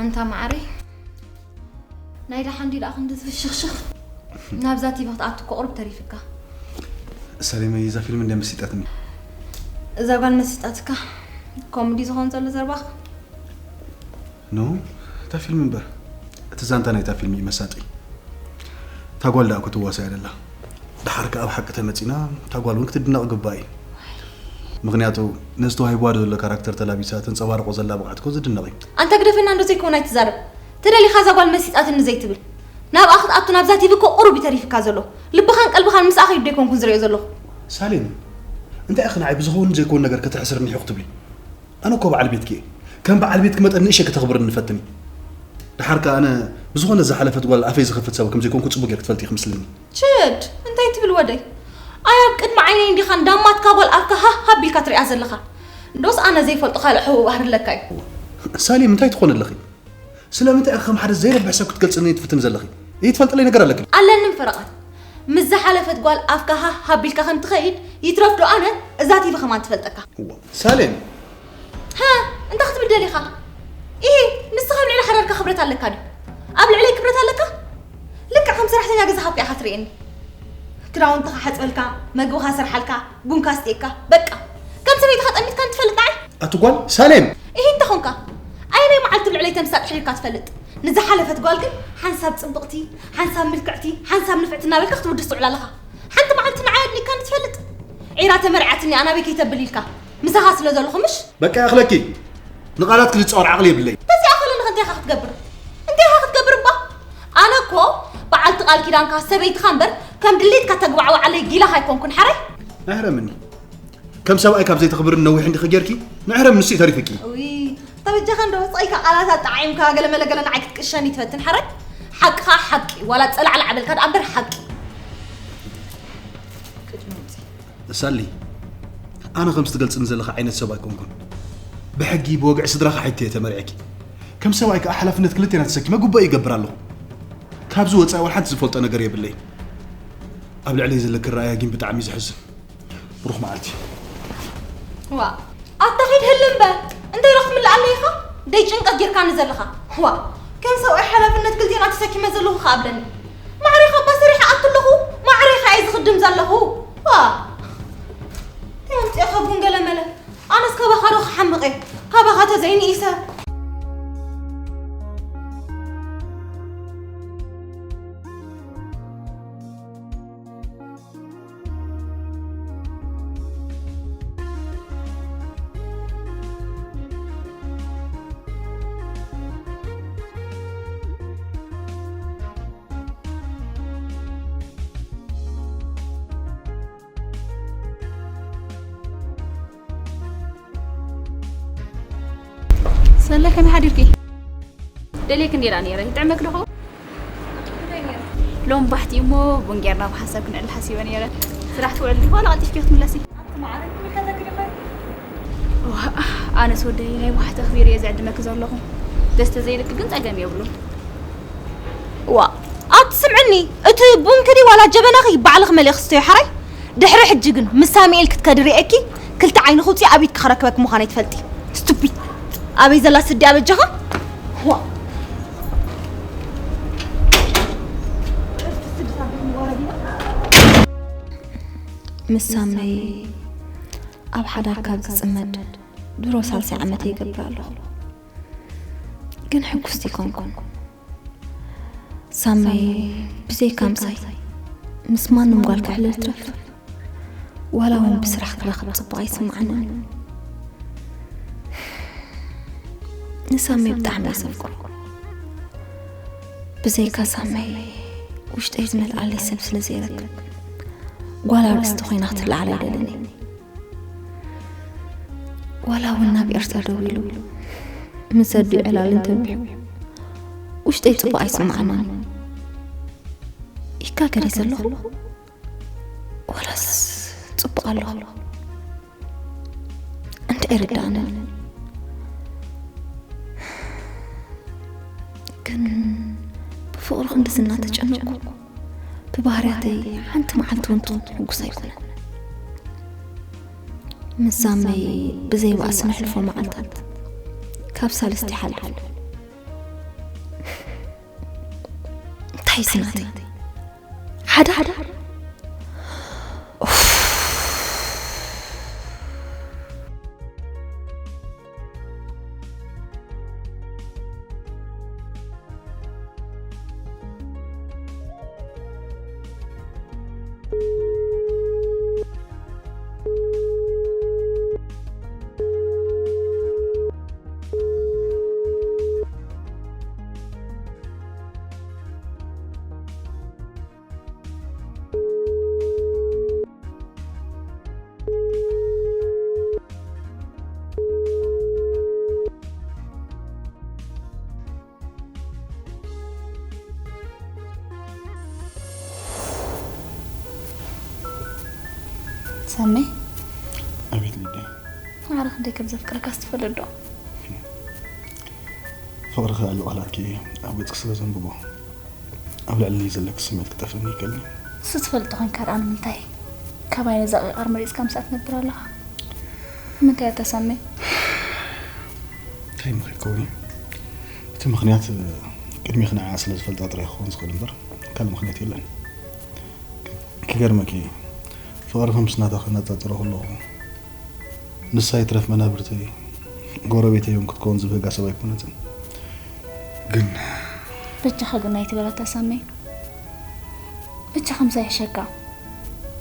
ኣንታ ማዓረይ፣ ናይ ደሓን ድዩ ደኣ ክንዲ ዝፍሽኽሽኽ? ናብዛ ቲቪ ክትኣቱ እኮ ቁሩብ ተሪፍካ። ሰሌመይ፣ እዛ ፊልም እንደ መሲጣትኒ። እዛ ጓል መሲጣትካ? ኮሜዲ ዝኾን ዘሎ ዘርባኻ? ኖ፣ እታ ፊልም እምበር። እቲ ዛንታ ናይታ ፊልም እዩ መሳጢ። እታ ጓል ደኣ ክትዋሳእ እያ ደላ። ደሓር ከኣ ኣብ ሓቂ ተመጺና፣ እታ ጓል እውን ክትድነቕ ግባእ እዩ። ምኽንያቱ ነዚ ተዋሂብዋ ዘሎ ካራክተር ተላቢሳ ተንጸባርቖ ዘላ ብቕዓት እኮ ዝድነቕ እዩ። ኣንታ ግደፈና እንዶ ዘይኮነ ኣይትዛረብ። ተደሊኻ እዛ ጓል መሲጣትኒ ዘይትብል። ናብኣ ክትኣቱ ናብዛ ቲቪ እኮ ቁሩብ እዩ ተሪፍካ ዘሎ። ልብኻን ቀልብኻን ምስኣ ከይዱ ኣይኮንኩን ዝሪኦ ዘለኹ። ሳሌም፣ እንታይ ኢኺ ንዓይ ብዝኸውን ዘይኮን ነገር ከተሕስርኒ ኢኺ ክትብሊ? ኣነ እኮ በዓል ቤትኪ እየ። ከም በዓል ቤትኪ መጠን ንእሸ ከተኽብርኒ ንፈትን እዩ። ደሓር ከኣ ኣነ ብዝኾነ ዝሓለፈት ጓል ኣፈይ ዝኸፍት ሰብ ከም ዘይኮንኩ ጽቡቅ ጌርኪ ትፈልጢ ኢኺ ክምስልኒ። ችድ፣ እንታይ ትብል ወደይ? ኣይ ኣብ ቅድሚ ዓይነይ እንዲኻ እንዳማትካ ጓል ኣፍካ ሃህ ሃብ ኢልካ ትሪኣ ዘለኻ። ዶስ ኣነ ዘይፈልጦ ካልእ ሕቡእ ባህሪ ኣለካ እዩ። ሳሌም፣ እንታይ ትኾኒ ኣለኺ? ስለምንታይ ኢኺ ከም ሓደ ዘይረብሕ ሰብ ክትገልጽኒ ትፍትኒ ዘለኺ? ይትፈልጥለይ ነገር ኣለኪ? ኣለኒ ፈረቓት። ምስ ዝሓለፈት ጓል ኣፍካ ሃህ ሃብ ኢልካ ከም ትኸይድ ይትረፍ ዶ ኣነ እዛ ቲቪ ከማን ትፈልጠካ። ሳሌም፣ ሃ እንታይ ክትብል ደሊኻ? ኢሂ ንስኻ ኣብ ልዕሊ ሓዳርካ ክብረት ኣለካ ድዩ? ኣብ ልዕለይ ክብረት ኣለካ? ልክዕ ከም ሰራሕተኛ ገዛኻ እኮ ኢኻ ትርእየኒ። ክዳውንትኻ ሓጽበልካ፣ መግብኻ ሰርሓልካ፣ ቡንካ ኣስትየካ፣ በቃ ከም ሰበይትኻ ጠሚትካኒ ትፈልጥ ንዓይ? ኣቲ ጓል ሳሌም! ኢሂ እንታይ ኾንካ? ኣየናይ መዓልቲ ኣብ ልዕለይ ተምሳጥ ሕሊልካ ትፈልጥ? ንዝሓለፈት ጓል ግን ሓንሳብ ጽብቕቲ፣ ሓንሳብ ምልክዕቲ፣ ሓንሳብ ንፍዕቲ እናበልካ ክትውድስ ትውዕል ኣለኻ። ሓንቲ መዓልቲ ንዓይ ኣድኒካኒ ትፈልጥ? ዒራ ተመርዕያትኒ እያ ናበይ ከይተብል ኢልካ ምሳኻ ስለ ዘለኹ ምሽ? በቃ ይኣኽለኪ። ንቓላትኪ ዝጻወር ዓቕሊ የብለይን። ተዘይኣኸለኒ ከ እንታይ ኢኻ ክትገብር? እንታይ ኢኻ ክትገብር እባ? ኣነ እኮ በዓልቲ ቃል ኪዳንካ ሰበይትኻ እምበር ከም ድሌትካ ተግባዕባዓለይ ጊላኻ ኣይኮንኩን ሓራይ። ኣይሕረምኒ። ከም ሰብኣይ ካብ ዘይተኽብርኒ ነዊሕ እንዲኺ ጌርኪ፣ ንዕረም ንሱ እዩ ተሪፍኪ። እውይ፣ ተበጃኻ እንዶ ወጻኢካ ቃላት ኣጣዒምካ ገለ መለ ገለ ንዓይ ክትቅሸኒ ትፈትን ሓራይ። ሓቅኻ ሓቂ ዋላ ጸላዕላዕ በልካ ደኣ እምበር ሓቂ። ሳሊ፣ ኣነ ከምዚ ትገልጽኒ ዘለኻ ዓይነት ሰብ ኣይኮንኩን። ብሕጊ ብወግዒ ስድራኻ ሒተ እየ ተመርዕኪ። ከም ሰብኣይ ከኣ ሓላፍነት ክልቴና ተሰኪመ ግቡእ ይገብር ኣለኹ። ካብዚ ወጻኢ ዋላ ሓንቲ ዝፈልጦ ነገር የብለይን። ኣብ ልዕለይ ዘለኪ ኣረኣእያ ግን ብጣዕሚ እዩ ዘሕዝን። ብሩኽ መዓልቲ። ዋ ኣታ ኺድ ህል እምበር እንታይ ኢኻ ክትምልኣለይ ኢኻ? ደይ ጭንቀት ጌርካኒ ዘለኻ። ዋ ከም ሰብኣይ ሓላፍነት ክልቴና ተሰኪመ ዘለኹ ከኣ ብለኒ። ማዕረ ኢኻ እባ ሰሪሐ ኣቱ ኣለኹ ማዕረ ኢኻ እየ ዝኽድም ዘለኹ። ዋ እንታይ ኣምጺእኻ ቡን ገለመለ። ኣነስ ካባኻ ዶ ክሓምቕ እየ ካባኻ ተዘይንኢሰ። ሰለ ከመይ ሓዲርኪ? ደልየኪ እንዲና ነይረ ይጥዕመኪ ዶ ኸውን? ሎም ባሕቲ እሞ ቡን ጌርና ብሓንሳብ ክንዕል ሓሲበ ነይረ። ስራሕ ትውዕል ዲኺ ዋላ ቀልጢፍኪ ክትምለሲ? ኣነስ ወደይ ናይ ዋሕቲ ኣኽቢረ እየ ዝዕድመኪ ዘለኹ። ደስ ተዘይልኪ ግን ጸገም የብሉን። ዋ ኣቲ ስምዕኒ እቲ ቡንኪ ድዩ ዋላ ጀበናኺ ባዕልኺ መሊእኺ ስተዮ ሓራይ። ድሕሪ ሕጂ ግን ምስ ሳሙኤል ክትከዲ ርእየኪ ክልተ ዓይንኺ ኣውፂኣ ኣብ ኢድኪ ክረክበኪ ምዃነይ ትፈልጢ። ስቱፒድ ኣበይ ዘላ ስዲ ኣበጃኻ። ዋ ምስ ሳመይ ኣብ ሓዳር ካብ ዝፅመድ ድሮ ሳልሳይ ዓመተይ ይገብር ኣለኹ። ግን ሕጉስቲ ኣይኮንኩን። ሳመይ ብዘይካ ምሳይ ምስ ማንም ጓል ክዕልል ትረፍ ዋላ እውን ብስራሕ ክረኽብ ፅቡቕ ኣይስምዓንን። ንሳመይ ብጣዕሚ እየ ዘፍቅሮ። ብዘይካ ሳመይ ውሽጠይ ዝመልኣለይ ሰብ ስለ ዘይረክብ ጓል ኣርእስቲ ኮይና ክትለዓል ኣይደልን እየ። ዋላ እውን ናብ ኤርትራ ደዊሉ ምስ ኣዲኡ ዕላል እንተንቢሑ ውሽጠይ ፅቡቕ ኣይስምዓንን። ይጋገር እየ ዘለኹ ዋላስ ፅቡቕ ኣለኹ እንታይ ኣይርድኣንን። ግን ብፍቕሩ ክንድዚ እናተጨነቕኩ ብባህርያተይ ሓንቲ መዓልቲ እውን ትኹን ሕጉስ ኣይኮነን። ምስ ሳመይ ብዘይ ባእሲ ነሕልፎ መዓልታት ካብ ሳልስቲ ይሓልፍ። ኣይስናተይ ሓደ ሓደ ሳሚ፣ ኣቤት ሊዳ። ማዕረ ክንደይ ከም ዘፍቅረካ ስትፈልጥ ዶ? ፍቕሪ ከኣ ቃላትኪ ኣብ ገጽኪ ስለ ዘንብቦ፣ ኣብ ልዕሊ ዘለኪ ስምዒት ክጠፍእኒ ይክእልኒ። እሱ ትፈልጦ ኮንካ ደኣ ንምንታይ ካባይ ነዛ ቂቃር መሪጽካ ምስኣ ትነብር ኣለኻ? ንምንታይ ኣታ ሳሚ? እንታይ ምኽሪ ክኸውን እዩ? እቲ ምኽንያት ቅድሚኺ ንዓኣ ስለ ዝፈልጣ ጥራይ ክኸውን ዝኽእል እምበር ካልእ ምኽንያት የለን። ክገርመኪ፣ ፍቕርኺ ምስ ናታ ከነጻጽሮ ከለኹ፣ ንሳ ይትረፍ መናብርተይ፣ ጎረቤተይ እውን ክትከውን ዝብህጋ ሰብ ኣይኮነትን። ግን በጃኻ ግን ኣይትበላታ ሳመይ። በጃኻ ምሳይ ሕሸካ፣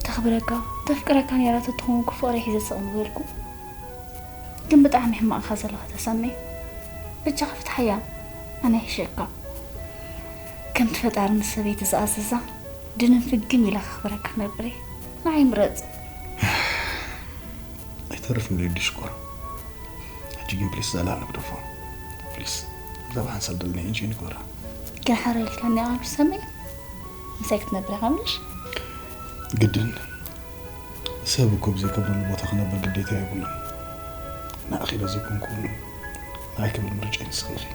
ተኽብረካ፣ ተፍቅረካ ነይራ ተትኸውን እኮ ፍቕረይ ሒዘ ስቕ ምበልኩ። ግን ብጣዕሚ ሕማቕ ኢኻ ዘለኻ ተሳመይ። በጃኻ ፍትሓያ፣ ኣነ ይሕሸካ። ከምቲ ፈጣሪ ንሰበይቲ ዝኣዘዛ ድንን ፍግም ኢለ ከኽብረካ ክነብር እየ። ንዓይ ምረጽ። ኣይተርፍን ሊዱ ሽኮር። ሕጂ ግን ፕሊስ ዛላ ንግደፎ። ፕሊስ። እዛ ብሓንሳብ ደልኒ እንጂ ንግበራ። ግን ሓራ ኢልካኒ ዓብዱ ሳመይ። ምሳይ ክትነብር ኢኻ ምሽ? ግድን። ሰብ እኮ ብዘይከብረሉ ቦታ ክነብር ግዴታ የብሉን። ንዓኺ ኢለ ዘይኮንኩ ንዓይ ክብል ምርጫይ ንስኺ ኢኺ።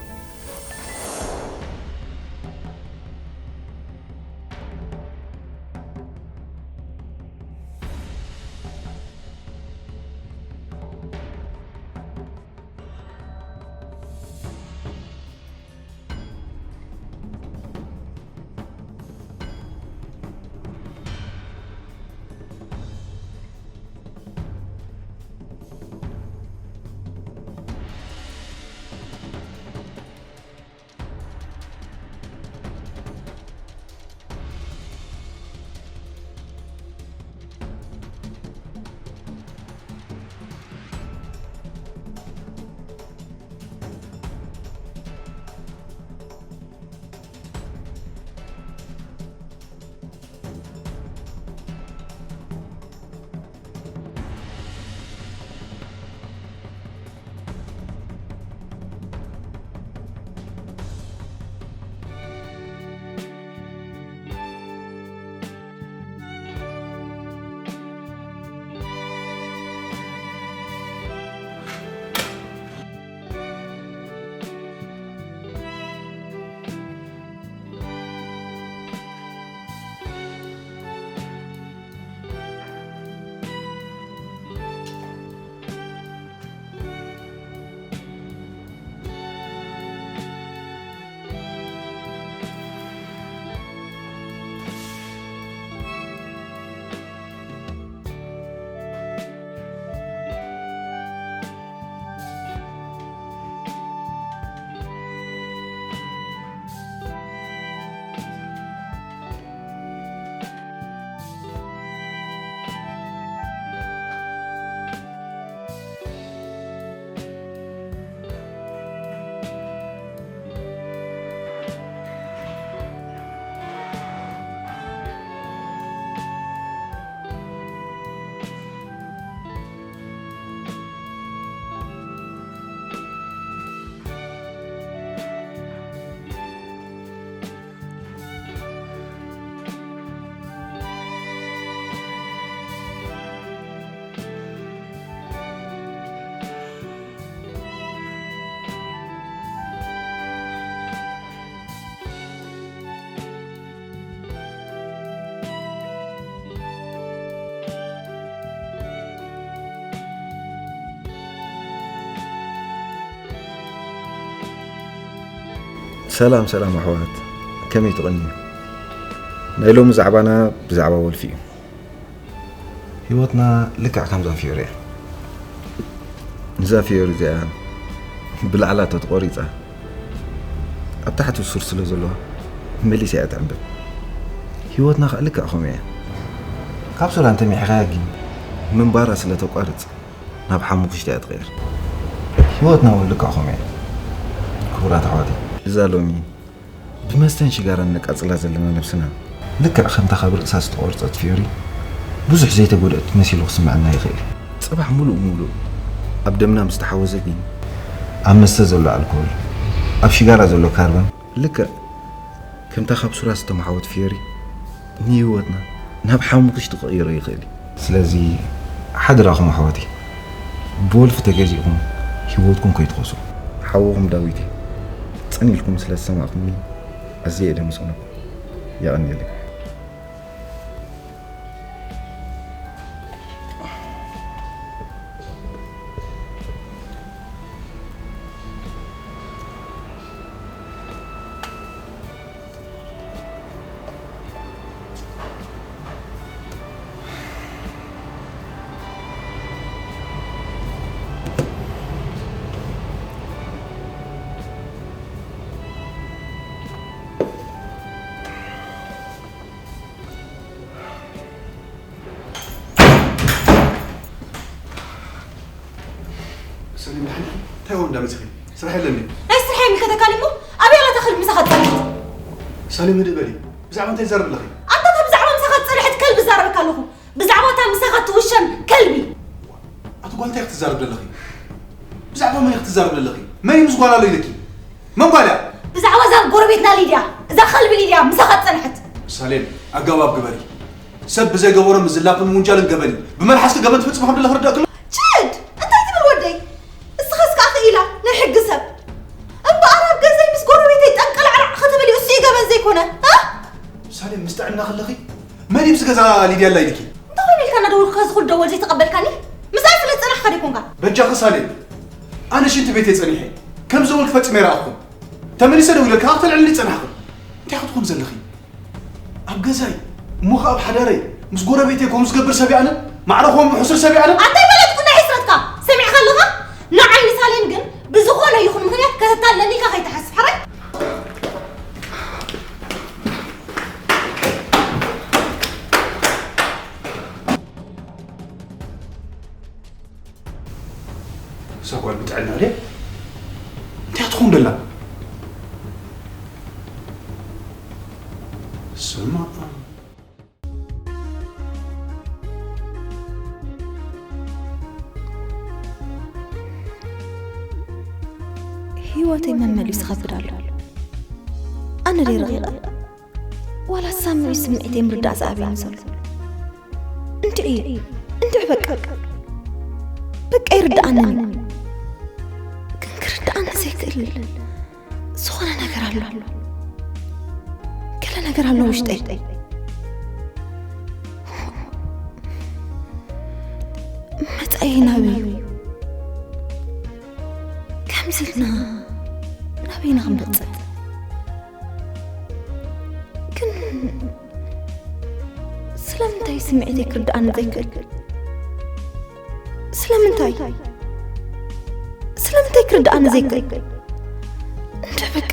ሰላም ሰላም ኣሕዋት፣ ከመይ ትቕንዩ? ናይ ሎሚ ዛዕባና ብዛዕባ ወልፊ እዩ። ህይወትና ልክዕ ከምዛ ፊዮሪ እያ። እዛ ፊዮሪ እዚኣ ብላዕላ ተተቖሪጻ፣ ኣብ ታሕቲ ሱር ስለ ዘለዋ፣ መሊሳ እያ ትዕምብብ። ህይወትና ከኣ ልክዕ ከምኡ እያ። ካብ ሱራ እንተሚሒኻያ ግን፣ ምንባራ ስለ ተቋርጽ፣ ናብ ሓሙኽሽቲ እያ ትቕየር። ህይወትና እውን ልክዕ ከምኡ እያ። ክቡራት ኣሕዋተይ። እዛ ሎሚ ብመስተን ሽጋራን ነቃጽላ ዘለና ነብስና፣ ልክዕ ከምታ ካብ ርእሳ ዝተቖርጸት ፊዮሪ፣ ብዙሕ ዘይተጎድአት መሲሉ ክስምዐና ይኽእል እዩ። ጽባሕ ምሉእ ምሉእ ኣብ ደምና ምስ ተሓወዘ ግን፣ ኣብ መስተ ዘሎ ኣልኮል፣ ኣብ ሽጋራ ዘሎ ካርበን፣ ልክዕ ከምታ ካብ ሱራ ዝተመሓወት ፊዮሪ፣ ንህይወትና ናብ ሓሙኽሽቲ ክቕይሮ ይኽእል እዩ። ስለዚ ሓደራኹም ኣሕዋተይ፣ ብወልፊ ተገዚእኹም ህይወትኩም ከይትኸስሩ። ሓውኹም ዳዊት እየ። ጽን ኢልኩም ስለ ዝሰማዕኩምኒ ኣዝየ እየ ደመስግነኩም። የቐንየለይ። ሰሊም፣ ደሓን ኢኺ? እንታይ ሆን እንዳመጺኺ? ስራሕ የለን ድዩ? ናይ ስራሕ ይምልከተካ ድዩ እሞ? ኣበይ ኣላ እታ ከልቢ ምሳኻ ትጸንሕት? ሰሊም፣ ህድእ በሊ። ብዛዕባ እንታይ ትዛረቢ ኣለኺ? ኣንታ እታ ብዛዕባ ምሳኻ ትጸንሕት ከልቢ እዛረበካ ኣለኹ። ብዛዕባ እታ ምሳኻ ትውሸም ከልቢ። ኣቲ ጓል፣ እንታይ ክትዛረብ ዘለኺ? ብዛዕባ መን ክትዛረብ ዘለኺ? መን እዩ ምስ ጓል ኣሎ ኢልኪ? መን ጓል እያ? ብዛዕባ እዛ ጎረቤትና ሊድያ፣ እዛ ከልቢ ሊድያ ምሳኻ ትጸንሕት። ሳሌም፣ ኣገባብ ግበሪ። ሰብ ብዘይገበሮ ምዝላፍን ምውንጃልን ገበን እዩ። ብመልሓስኪ ገበን ትፍጽሚ ከም ዘለኺ ርዳእ ክሎ። ችድ! እንታይ ትብል ወደይ? እስኻስ ከኣ ክኢላ ናይ ሕጊ ሰብ። እምበኣር ኣብ ገዛይ ምስ ጎረቤተይ ጠንቀላዕላዕ ክትብል እዩ፣ እሱ እዩ ገበን ዘይኮነ። እ? ሳሌም፣ ምስ ጥዕና ከለኺ መን እዩ ምስ ገዛ ሊድያ ኣላ ኢልኪ? እንታይ ኮይኑ ኢልካ እናደወልኩ ከዚ ኩሉ ደወል ዘይተቐበልካኒ? ምሳይ ስለ ዝጸናሕካ ዶ ይኮንካ? በጃኺ ሳሌም፣ ኣነ ሽንቲ ቤት እየ ጸኒሐ። ከም ዝደወልኪ ፈጺመ ኣይረኣኹን። ተመሊሰ ደዊለልካ ከኣ ክተልዕልኒ ጸናሕኺ። እንታይ ክትኾን ዘለኺ? ኣብ ገዛይ እሞ ኸኣ ኣብ ሓዳረይ ምስ ጎረቤተይ ከምኡ ዝገብር ሰብ እየ ኣነ? ማዕረ ከምኡ ሕሱር ሰብ እየ ኣነ? ኣንታይ ፈለጥኩ ናይ ሕስረትካ? ሰሚዕካ ኣለኻ? ንዓይ ንሳሌም ግን ብዝኾነ ይኹን ምኽንያት ከተታልለኒ ኢልካ ከይትሓስብ፣ ሕራይ? እዛ ጓል ብጥዕና ድያ? እንታይ ትኸውን ደላ? ስማ። ህይወተይ መመሊሱ ዝኸብድ ኣሎ። ኣነ ደይ ረቒቐ? ዋላ ሳሚ ስምዒተይ ምርዳእ ዝኣበየኒ ዘሎ? እንድዒ፣ እንድዒ በቃ። በቃ ይርድኣንን እዩ። ግን ክርድኣኒ ዘይክእል ዝኾነ ነገር ኣሎ። ገለ ነገር ኣሎ ውሽጠይ። መጻኢ ናበይ እዩ? ከምዚ ኢልና ናበይና ክንበጽሕ? ግን ስለምንታይ ስምዒተይ ክርድኣኒ ዘይክእል? ስለምንታይ? ስለምንታይ ክርድኣኒ ዘይክእል? እንደ በቃ።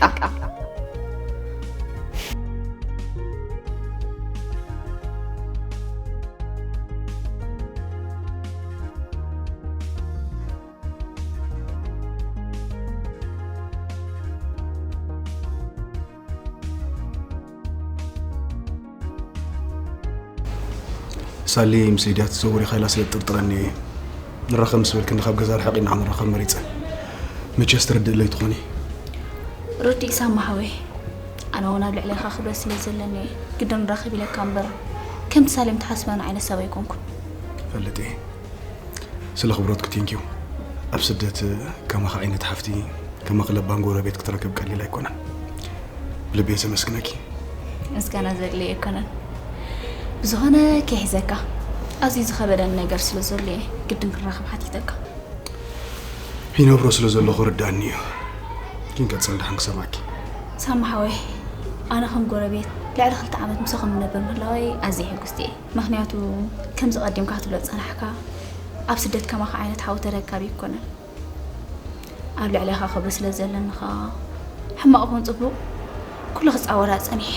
ሳሊ ምስ ሊድያ ትዘውር ኢኻ ኢላ ስለ ትጥርጥረኒ እየ። ንራኸብ ምስ በልክኒ ካብ ገዛ ርሒቕ ኢና ክንራኸብ መሪጸ። መቸስ ትርድእለይ ትኾኒ። ርዱእ ሳማ ሓወይ፣ ኣነ እውን ኣብ ልዕሌኻ ክብረት ስለ ዘለኒ እየ ግድን ንራኸብ ኢለካ እምበር፣ ከምቲ ሳሌም ትሓስበን ዓይነት ሰብ ኣይኮንኩን። ፈልጥ እየ። ስለ ክብረትኪ ቴንኪዩ። ኣብ ስደት ከማኻ ዓይነት ሓፍቲ፣ ከማኺ ለባም ጎረቤት ክትረክብ ቀሊል ኣይኮነን። ብልቢ እየ ዘመስግነኪ። ምስጋና ዘድልዮ ኣይኮነን። ብዝኾነ ከይሕዘካ፣ ኣዝዩ ዝኸበደኒ ነገር ስለ ዘሎ እየ ግድን ክንራኸብ ሓቲተካ። ይነብሮ ስለ ዘለኹ ርዳእኒ እዩ። ክንቀጽል ደሓን ክሰማዕኪ። ሳማ ሓወይ፣ ኣነ ከም ጎረቤት ልዕሊ ክልተ ዓመት ምሳኹም ንነብር ምህላወይ ኣዝየ ሕጉስቲ እየ። ምኽንያቱ ከምዚ ቀዲምካ ክትብሎ ዝጸናሕካ ኣብ ስደት ከማኻ ዓይነት ሓው ተረካቢ ኣይኮነን። ኣብ ልዕሌኻ ክብሪ ስለ ዘለኒ ኸኣ ሕማቕ ይኹን ጽቡቕ ኩሉ ክጻወራ ጸኒሐ።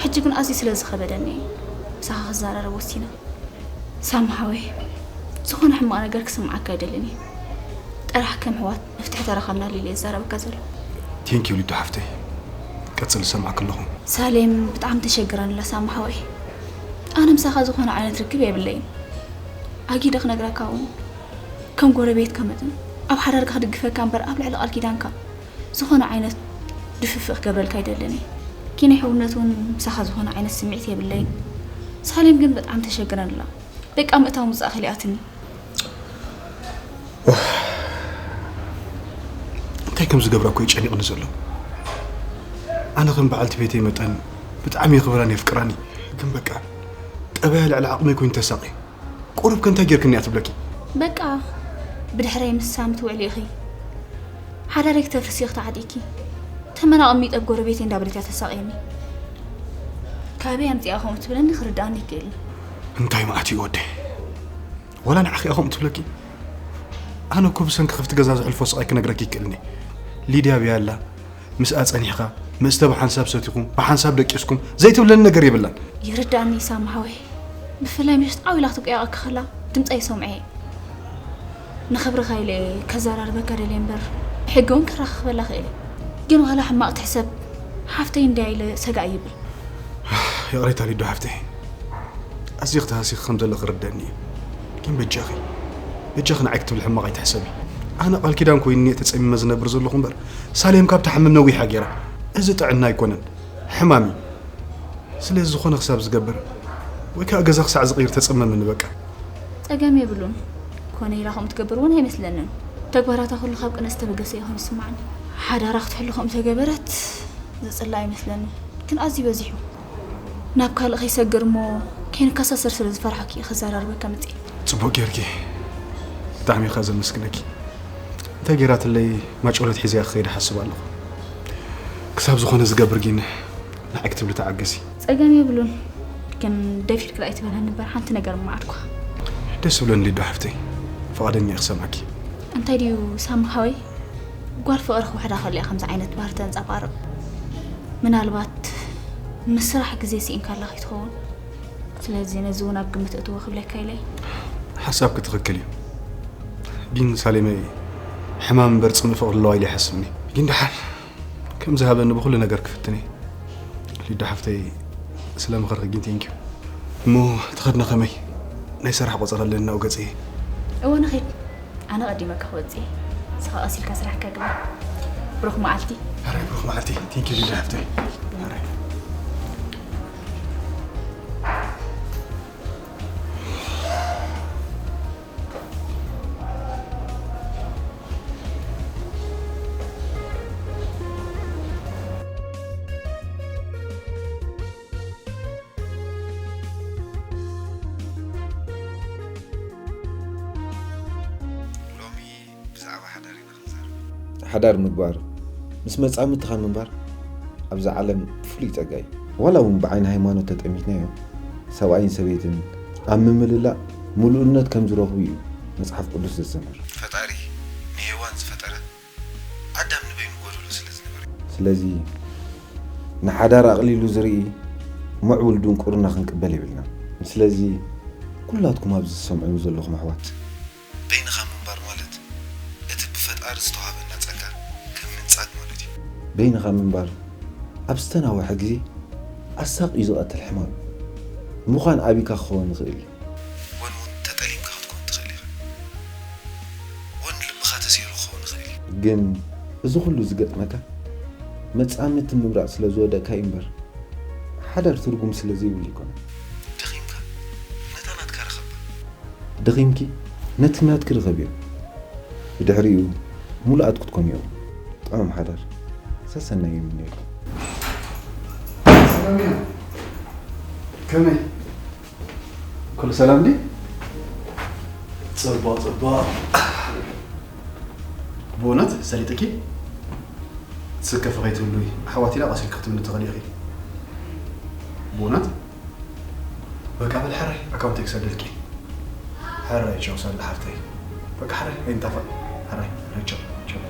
ሕጂ ግን ኣዝዩ ስለ ዝኸበደኒ ምሳኻ ክዘራረብ ወሲነ። ሳሚ ሓወይ፣ ዝኾነ ሕማቕ ነገር ክስምዓካ ኣይደልን እየ። ጥራሕ ከም ኣሕዋት መፍትሒ ተረኸብናሉ ኢለ እየ ዝዛረበካ ዘለኹ። ቴንኪዩ ሊዱ ሓፍተይ፣ ቀጽሊ ዝሰምዓኪ ኣለኹ። ሳሌም ብጣዕሚ ተሸጊራን ኣላ ሳሚ ሓወይ። ኣነ ምሳኻ ዝኾነ ዓይነት ርክብ የብለይን። ኣጊደ ክነግረካ እውን ከም ጎረቤትካ መጠን ኣብ ሓዳርካ ክድግፈካ እምበር ኣብ ልዕሊ ቃል ኪዳንካ ዝኾነ ዓይነት ድፍፍእ ክገብረልካ ኣይደልን እየ። ኪነ ሕውነት እውን ምሳኻ ዝኾነ ዓይነት ስምዒት የብለይን። ሳሌም ግን ብጣዕሚ ተሸግረን ኣላ። በቃ ምእታው ምጻእ ከሊኣትኒ። እንታይ ከም ዝገብራ እኮ እዩ ጨኒቕኒ ዘሎ። ኣነ ከም በዓልቲ ቤተይ መጠን ብጣዕሚ የኽብራን የፍቅራን እዩ። ግን በቃ ጠባያ ልዕሊ ዓቕመይ ኮይኑ ተሳቒ። ቁሩብ ከ እንታይ ጌርክኒ እያ ትብለኪ? በቃ ብድሕረይ ምሳም ትውዕሊ ኢኺ። ሓዳረይ ክተፍርሲ ኢኺ ተዓጢቂ። ተመን ኣቐሚጠ ኣብ ጎረቤተይ እንዳበለት እያ ተሳቕየኒ። ካበይ ኣምጺኣ ከምኡ ትብለኒ ክርድኣኒ ይክእል። እንታይ መዓት እዩ ወደይ? ዋላ ንዓኺ እያ ከምኡ ትብለኪ? ኣነ እኮ ብሰንኪ ክፍቲ ገዛ ዘሕልፎ ስቓይ ክነግረኪ ይክእልኒ። ሊድያ ኣበይ ኣላ? ምስኣ ጸኒሕካ መስተ ብሓንሳብ ሰቲኹም ብሓንሳብ ደቂስኩም ዘይትብለኒ ነገር የብላን። ይርዳእኒ ኢሳም ሓወይ፣ ብፍላይ ምሽት ዓው ኢላ ክትብቀየቐካ ከላ ድምጻ ይሰምዖ እየ። ንኽብርኻ ኢለ እየ ከዘራርበካ ደልየ እምበር ብሕጊ እውን ከራኽበላ ክእል እየ። ግን ዋላ ሕማቕ ትሕሰብ ሓፍተይ እንድያ ኢለ ሰጋእ ይብል። ይቕሬታ ሊዱ ሓፍተይ፣ ኣዝኺ ተሃሲኺ ከም ዘለኺ ክርደኣኒ እዩ። ግን በጃኺ በጃኺ ንዓይ ክትብሊ ሕማቕ ኣይትሕሰቢ። ኣነ ቃል ኪዳን ኮይኑኒ እየ ተጸሚመ ዝነብር ዘለኹ እምበር ሳሌም ካብ ትሓምም ነዊሓ ገይራ። እዚ ጥዕና ኣይኮነን፣ ሕማም እዩ። ስለዚ ዝኾነ ክሳብ ዝገብር ወይ ከዓ ገዛ ክሳዕ ዝቕይር ተጸመምኒ በቃ። ጸገም የብሉን። ኮነ ኢላ ከምኡ ትገብር እውን ኣይመስለንን። ተግባራታ ኩሉ ካብ ቅነ ዝተበገሰ ይኾን ይስማዓኒ። ሓዳራ ክትሕሉ ከምኡ ተገበረት ዝጽላ ኣይመስለንን። ግን ኣዝዩ በዚሑ። ናብ ካልእ ከይሰግር እሞ ከይንከሳሰር ስለ ዝፈራሕኩ እየ ክዘራርበካ መጽየ። ጽቡቕ ጌርኪ። ብጣዕሚ እየ ከኣ ዘመስግነኪ። እንታይ ጌራትለይ ማጮሎት ሒዘያ ክኸይድ እሓስብ ኣለኹ። ክሳብ ዝኾነ ዝገብር ግን ንዓይ ክትብሊ ተዓገሲ። ጸገም የብሉን። ግን ደፊርክላ ኣይትበልሃኒ እምበር ሓንቲ ነገር እሞ ዓድኩኻ። ደስ ዝብለኒ ሊዱ ሓፍተይ። ፍቓደኛ እየ ክሰምዓኪ። እንታይ ድዩ ሳሚ ሓወይ? ጓል ፍቕሪ ክውሕዳ ከሎ እያ ከምዚ ዓይነት ባህሪ ተንጸባርቕ። ምናልባት ምስ ስራሕ ግዜ ስኢንካላ ከይትኸውን። ስለዚ ነዚ እውን ኣብ ግምት እእትዎ ክብለካ ኢለ እየ። ሓሳብኪ ትኽክል እዩ። ግን ሳሌመይ ሕማም እምበር ጽምኢ ፍቕሪ ኣለዋ ኢለ ኣይሓስብን እየ። ግን ደሓን ከም ዝሃበኒ ብኹሉ ነገር ክፍትን እየ። ሊዱ ሓፍተይ ስለ ምኽርኺ ግን ቴንኪዩ። እሞ ትኸድና ከመይ? ናይ ስራሕ ቆጸራ ኣለኒ ናብኡ ገጸ እየ። እወ ንኺድ። ኣነ ቀዲመካ ክወጽእ እየ። ንስኻ ቀስ ኢልካ ስራሕካ ግበር። ብሩኽ መዓልቲ። ሕራይ ብሩኽ መዓልቲ። ቴንኪዩ ሊዱ ሓፍተይ። ሕራይ። ሎሚ ብዛዕባ ሓዳር ኢና ክንዛረብ። ሓዳር ምግባር ምስ መጻምድትኻ ምንባር ኣብዛ ዓለም ፍሉይ ጸጋ እዩ። ዋላ እውን ብዓይኒ ሃይማኖት ተጠሚትናዮ ሰብኣይን ሰበይትን ኣብ ምምልላእ ምሉእነት ከም ዝረኽቡ እዩ መጽሓፍ ቅዱስ ዘስተምህር። ፈጣሪ ንሄዋን ዝፈጠረ ኣዳም ንበይኑ ጎደሎ ስለ ዝነበረ እዩ። ስለዚ ንሓዳር ኣቕሊሉ ዝርኢ ምዕቡል ድንቁርና ክንቅበል የብልናን። ስለዚ ኩላትኩም ኣብዚ ትሰምዑኒ ዘለኹም ኣሕዋት በይንኻ ምንባር ማለት እቲ ብፈጣሪ ዝተዋህበና ጸጋ ከም ምንጻግ ማለት እዩ። በይንኻ ምንባር ኣብ ዝተናውሐ ግዜ ኣሳቕዩ ዝቐትል ሕማም እዩ። ምዃን ኣቢካ ክኸውን ይኽእል እዩ። ወን እውን ተጠሊምካ ክትኮን ትኽእል ኢኻ። ወን ልብኻ ተሰይሩ ክኸውን ይኽእል እዩ። ግን እዚ ኩሉ ዝገጥመካ መጻምድቲ ምምራጽ ስለ ዝወደቅካ እዩ እምበር ሓዳር ትርጉም ስለ ዘይብሉ ኣይኮነን። ደኺምካ ነታ ናትካ ርኸባ። ደኺምኪ ነቲ ናትኪ ርኸብዮ። ብድሕሪኡ ምሉኣት ክትኮንዮ። ጥዑም ሓዳር። ሰሰናዩ ይምነየልኩም። ሰላም ኢና። ከመይ? ኩሉ ሰላም ድዩ? ጽቡቕ ጽቡቕ። ብእውነት ሰሊጥኪ ትስከፊ ከይትህሉዊ ኣሕዋት ኢላ ቀስ ኢልኪ ክትብሊ ትኽእሊ ኢኺ። ብእውነት? በቃ በል ሕራይ ኣካውንተይ ክሰደልኪ። ሕራይ ቻው ሳላ ሓፍተይ። በቃ ሕራይ ኣይንጣፋእ። ሕራይ ሕራይ ቻው ቻው።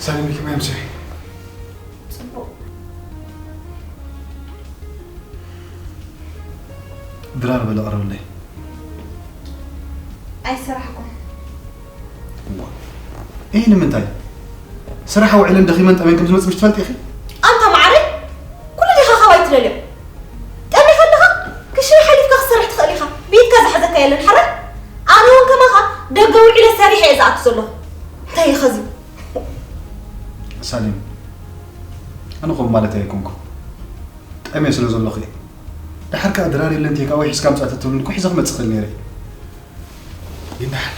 ሰሊም ከመይ ኣምሲ? ጽቡቕ። ድራር በለ ቀረብለይ። ኣይሰራሕኩን። እዋ። እይ ንምንታይ? ስራሕ ውዕለን ደኺመን ጠመን ከም ዝመጽእ ምሽ ትፈልጢ ኢኺ? ኣንታ ማዕረይ፣ ኩሉ ዲኻ ካባይ ትደልዮ? ጠሚኻ ኣለኻ? ክሽነ ሓሊፍካ ክትሰርሕ ትኽእል ኢኻ። ብኢድካ ዝሓዘካ የለን ሓራይ? ኣነ እውን ከማኻ ደገ ውዒለ ሰሪሐ እየ ዝኣቱ ዘለኹ። እንታይ ኢኻ እዚ? ሳሊም፣ ኣነ ከምኡ ማለት ኣይኮንኩ። ጠምየ ስለ ዘለኹ እየ። ደሓር ከኣ ድራር የለን ቴካወይ ሒዝካ ምጻእ ተትብሉኒ እኮ ሒዘ ክመጽእ ክእል ነይረ እየ። ግን ደሓን።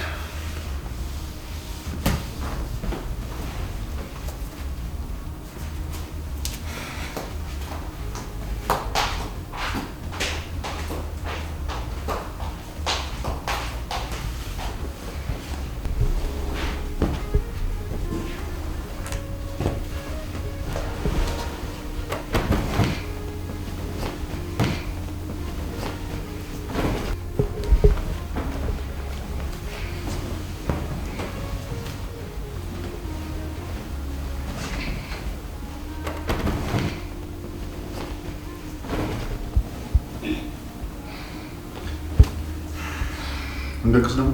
ንደቅስ ደሞ?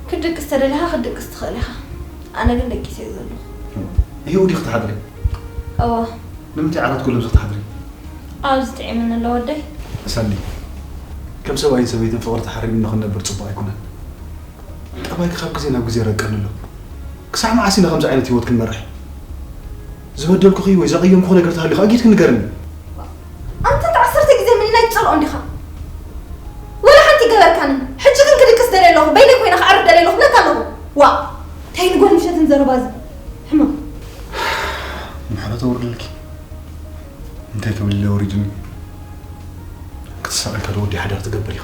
ክትድቅስ ተደሊኻ ክትድቅስ ትኽእል ኢኻ። ኣነ ግን ደቂሰ እየ ዘለኹ። ይሄው ዲኽ ትሓድሪ? እወ። ንምንታይ ዓራት ኩሎም ትሓድሪ? ኣብዚ ጥዒምኒ ኣሎ ወደይ። ሳሊ፣ ከም ሰብኣይን ሰበይትን ፍቕሪ ተሓሪምና ክንነብር ጽቡቕ ኣይኮነን። ጠባይኪ ካብ ግዜ ናብ ግዜ ይረቀኒ ኣሎ። ክሳዕ መዓስ ኢና ከምዚ ዓይነት ህይወት ክንመርሕ? ዝበደልኩኺ ወይ ዘቐየምኩኺ ነገር ተሃልዩ ከኣ ጌትኪ ንገርኒ። ኣንተ እንተ ዓሰርተ ግዜ ምኒን ኣይትጸልኦን ዲኻ? ወላ ሓንቲ ገበርካኒ። ሕጂ ግን ክድቅስ ደልየ ኣለኹ፣ በይነይ ኮይነ ክዓርፍ ደልየ ኣለኹ ብለካ ኣለኹ። ዋእ! እንታይ ንጎል ምሸትን ዘረባ እዚ? ሕማቕ። ምሕረት ኣውርደልኪ። እንታይ ክብል ኢለ ወሪዱኒ? ክትሳቐ እንከሎ ወዲ ሓዳር ትገብር ኢኻ።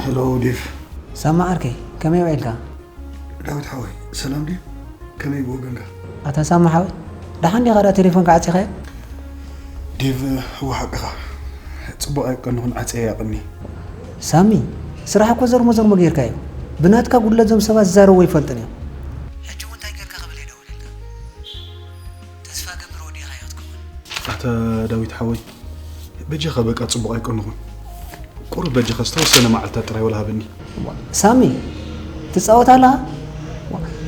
ሄሎ ዴቭ። ሳማ ዓርከይ፣ ከመይ ውዒልካ? ዳዊት ሓወይ፣ ሰላም ድዩ? ከመይ ብወገንካ? ኣታ ሳማ ሓወይ፣ ደሓን ዲኻ? ዳ ቴሌፎንካ ዓጺኻዮ? ዴቭ፣ እወ ሓቅኻ። ጽቡቕ ኣይቀንኹን፣ ዓጽየ እያ ቀኒ። ሳሚ፣ ስራሕ እኮ ዘርሞ ዘርሞ ጌርካዮ። ብናትካ ጉድለት እዞም ሰባት ዝዛረቡ ኣይፈልጡን እዮም። ሕጂ እውን እንታይ ጌርካ ክብል እየ ደውለልካ? ተስፋ ገብር ወዲእኻዮ ክትከውን። ኣታ ዳዊት ሓወይ፣ በጃኻ በቃ ጽቡቕ ኣይቀንኹን። ቁሩብ በጃኻ ዝተወሰነ መዓልታት ጥራይ ወላ ሃበኒ። ሳሚ፣ ትጻወት ኣለኻ?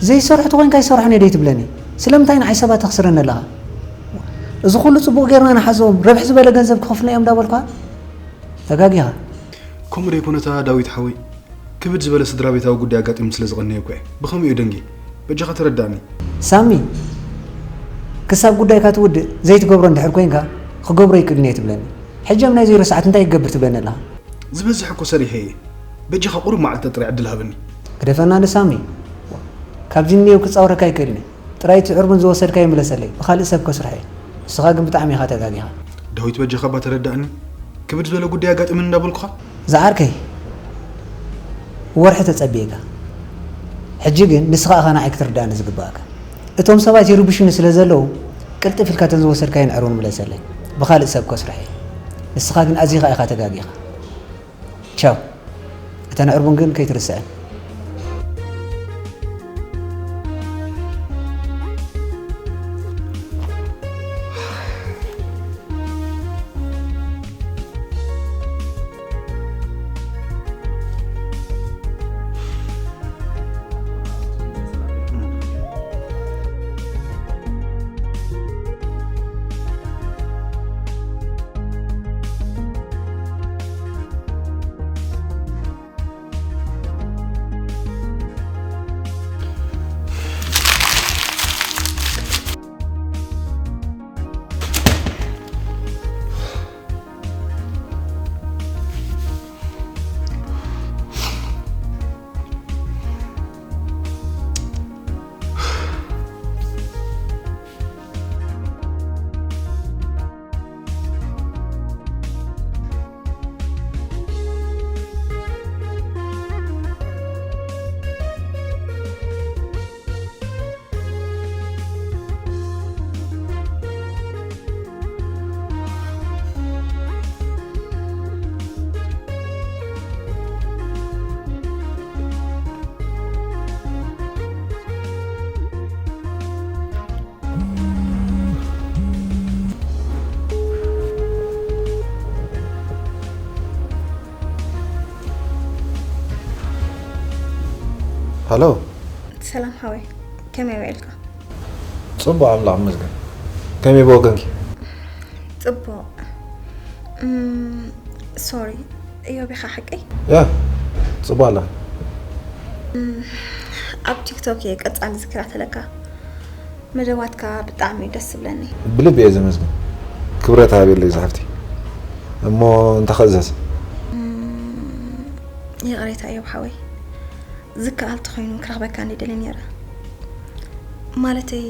ዘይሰርሑ ተኾይንካ ኣይሰርሑን እየ ደይትብለኒ? ስለምንታይ ንዓይ ሰባት ተኽስረኒ ኣለኻ? እዚ ኩሉ ጽቡቕ ጌርና ንሓዞም፣ ረብሕ ዝበለ ገንዘብ ክኸፍሉና እዮም እንዳበልኳ? ተጋጊኻ። ከምኡ ደይኮነታ ዳዊት ሓወይ፣ ክብድ ዝበለ ስድራ ቤታዊ ጉዳይ ኣጋጢሙ ስለ ዝቐነየ እኮ እየ ብኸምኡ እየ ደንጊ። በጃኻ ተረዳእኒ። ሳሚ፣ ክሳብ ጉዳይካ ትውድእ ዘይትገብሮ እንድሕር ኮይንካ፣ ክገብሮ ይክእልን እየ ትብለኒ። ሕጂ ኣብ ናይ ዜሮ ሰዓት እንታይ ክገብር ትብለኒ ኣለኻ? ዝበዝሕ እኮ ሰሪሐ እየ። በጃኻ ቁሩብ መዓልቲ ጥራይ ዕድል ሃበኒ። ግደፈና ንሳሚ። ካብዚ እኒኦ ክጻወረካ ኣይክእልን እየ። ጥራይ እቲ ዕርቡን ዝወሰድካዮ ምለሰለይ። ብኻልእ ሰብ ከስርሖ እየ። ንስኻ ግን ብጣዕሚ ኢኻ ተጋጊኻ። ዳዊት በጃኻ እባ ተረዳእኒ። ክብድ ዝበለ ጉዳይ ኣጋጢሙኒ እንዳበልኩኻ። ዝዓርከይ፣ ወርሒ ተጸብየካ። ሕጂ ግን ንስኻ ኢኻ ንዓይ ክትርዳእኒ ዝግባእካ። እቶም ሰባት ይርብሹኒ ስለ ዘለዉ፣ ቅልጥፍ ኢልካ እተን ዝወሰድካየን ዕርቡን ምለሰለይ። ብኻልእ ሰብ ከስርሖ እየ። ንስኻ ግን ኣዚኻ ኢኻ ተጋጊኻ። ቻው። እተን ዕርቡን ግን ከይትርስዐን። ሃሎ። ሰላም ሓወይ፣ ከመይ ውዒልካ? ጽቡቕ፣ ኣምላኽ ይመስገን። ከመይ ብወገንኪ? ጽቡቕ። እም፣ ሶሪ፣ እዮብ ኢኻ ሓቀይ? ያ፣ ጽቡቕ ኣላ። እም፣ ኣብ ቲክቶክ እየ ቀጻሊ ዝከታተለካ። መደባትካ ብጣዕሚ እዩ ደስ ዝብለኒ። ብልቢ እየ ዘመስግን። ክብረት ሃብየለይ ዝሓፍቲ። እሞ እንታይ ክእዘዝ? እም፣ ይቕሬታ እዮብ ሓወይ። ዝከኣል ተኾይኑ ክረኽበካ እንደ ደልየ ነይረ። ማለተይ፣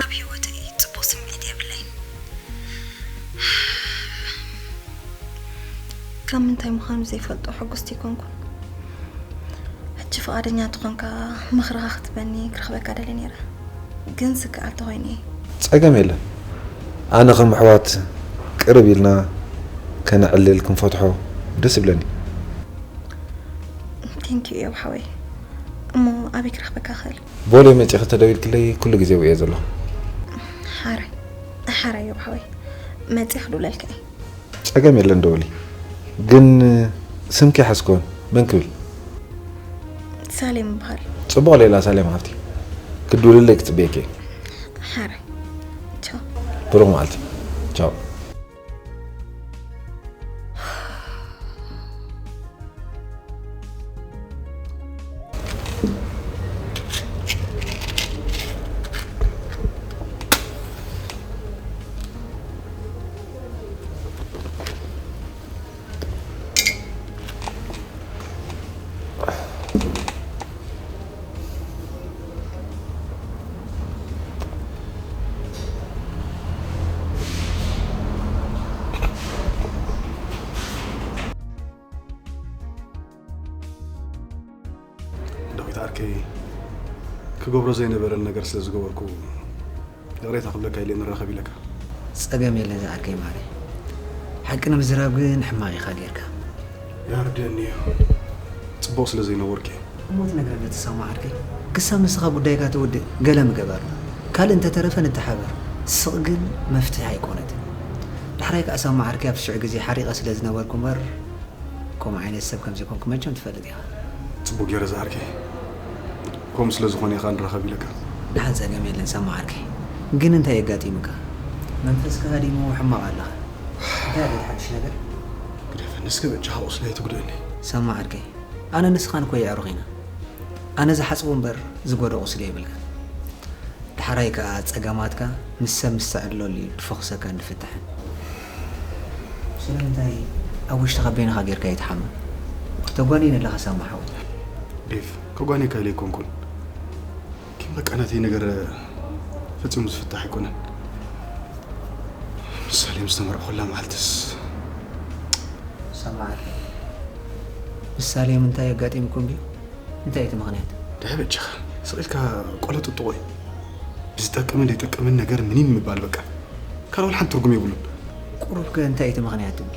ኣብ ህይወተይ ጽቡቕ ስምዒት የብለይን። ካብ ምንታይ ምዃኑ ዘይፈልጦ ሕጉስቲ ኣይኮንኩን። ሕጂ ፍቓደኛ እንተኾንካ ምኽርኻ ክትበኒ ክረኽበካ ደልየ ነይረ። ግን ዝከኣል ተኾይኑ እየ። ጸገም የለን። ኣነ ከም ኣሕዋት ቅርብ ኢልና ከነዕልል ክንፈትሖ ደስ ይብለኒ። ቴንኪዩ እዮብ ሓወይ። እሞ ኣበይ ክረኽበካ እኽእል? ቦሌ መጺኺ ተደዊልክለይ ኩሉ ግዜ እየ ዘለኹ። ሓራይ፣ ሓራይ እዮብ ሓወይ። መጺእ ክድውለልካ እየ። ጸገም የለን ደውሊ። ግን ስምኪ ሓዝኮን መን ክብል? ሳሌም እበሃል። ጽቡቕ ሌላ ሳሌም ሓፍቲ። ክድውልለይ ክጽበየኪ እየ። ሓራይ። ቻው። ብሩኽ መዓልቲ። ቻው። ዳዊት ዓርከይ፣ ክገብሮ ዘይነበረኒ ነገር ስለ ዝገበርኩ ይቕሬታ ክብለካ ኢለ ንራኸብ ኢለካ። ጸገም የለን ዝዓርከይ ማሪ። ሓቂ ንምዝራብ ግን ሕማቕ ኢኻ ጌርካ። ያርደኒ እዩ። ጽቡቕ ስለ ዘይነበርኩ እየ። እሞ ትነግረኒ ትሰማዕ ዓርከይ? ክሳብ ንስኻ ጉዳይካ ትውድእ ገለ ምግበር። ካልእ እንተተረፈ ንተሓበር። ስቕ ግን መፍትሒ ኣይኮነትን። ዳሕራይ ከኣ ሰማዕ ዓርከይ ኣብቲ ሽዑ ግዜ ሓሪቐ ስለ ዝነበርኩ እምበር፣ ከምኡ ዓይነት ሰብ ከም ዘይኮንኩ መቸም ትፈልጥ ኢኻ። ጽቡቕ ገይረ ዝዓርከይ። ከምኡ ስለ ዝኾነ ኢኻ ንራኸብ ኢለካ። ደሓን፣ ጸገም የለን ሰማዕ ዓርከይ። ግን እንታይ የጋጢሙካ? መንፈስካ ሃዲሙ ሕማቕ ኣለኻ። እንታይ ኣሎ ሓድሽ ነገር? ግደፈ፣ ንስከ በጃኻ ቁስለይ ኣይትጉድእኒ። ሰማዕ ዓርከይ፣ ኣነ ንስኻን እኮ የዕሩኽ ኢና። ኣነ ዝሓጽቦ እምበር ዝጎድኦ ቁስሊ የብልካን። ዳሕራይ ከኣ ጸገማትካ ምስ ሰብ ምስ ተዕልለሉ እዩ ድፎኽሰካን ድፍታሕን። ስለምንታይ ኣብ ውሽጥኻ በይንኻ ጌርካ ኣይትሓምን? ተጓንየኒ ኣለኻ ሳማ ሓወይ። ዴቭ፣ ከጓንየካ ኢለ ኣይኮንኩን። ግን በቃ ናተይ ነገር ፈጺሙ ዝፍታሕ ኣይኮነን። ምሳሌ ምስ ተመርዕኹላ መዓልትስ። ሳማ ዓርከይ፣ ምሳሌ ምንታይ ኣጋጢምኩም ድዩ? እንታይ እቲ ምኽንያት? ደይ በጃኻ፣ ስቕ ኢልካ ቆሎ ጥጥቖ እዩ። ብዝጠቅምን ዘይጠቅምን ነገር ምኒን ምባል በቃ። ካልእ ወላ ሓንቲ ትርጉም የብሉን። ቁሩብ ከ እንታይ እቲ ምኽንያት ትብል?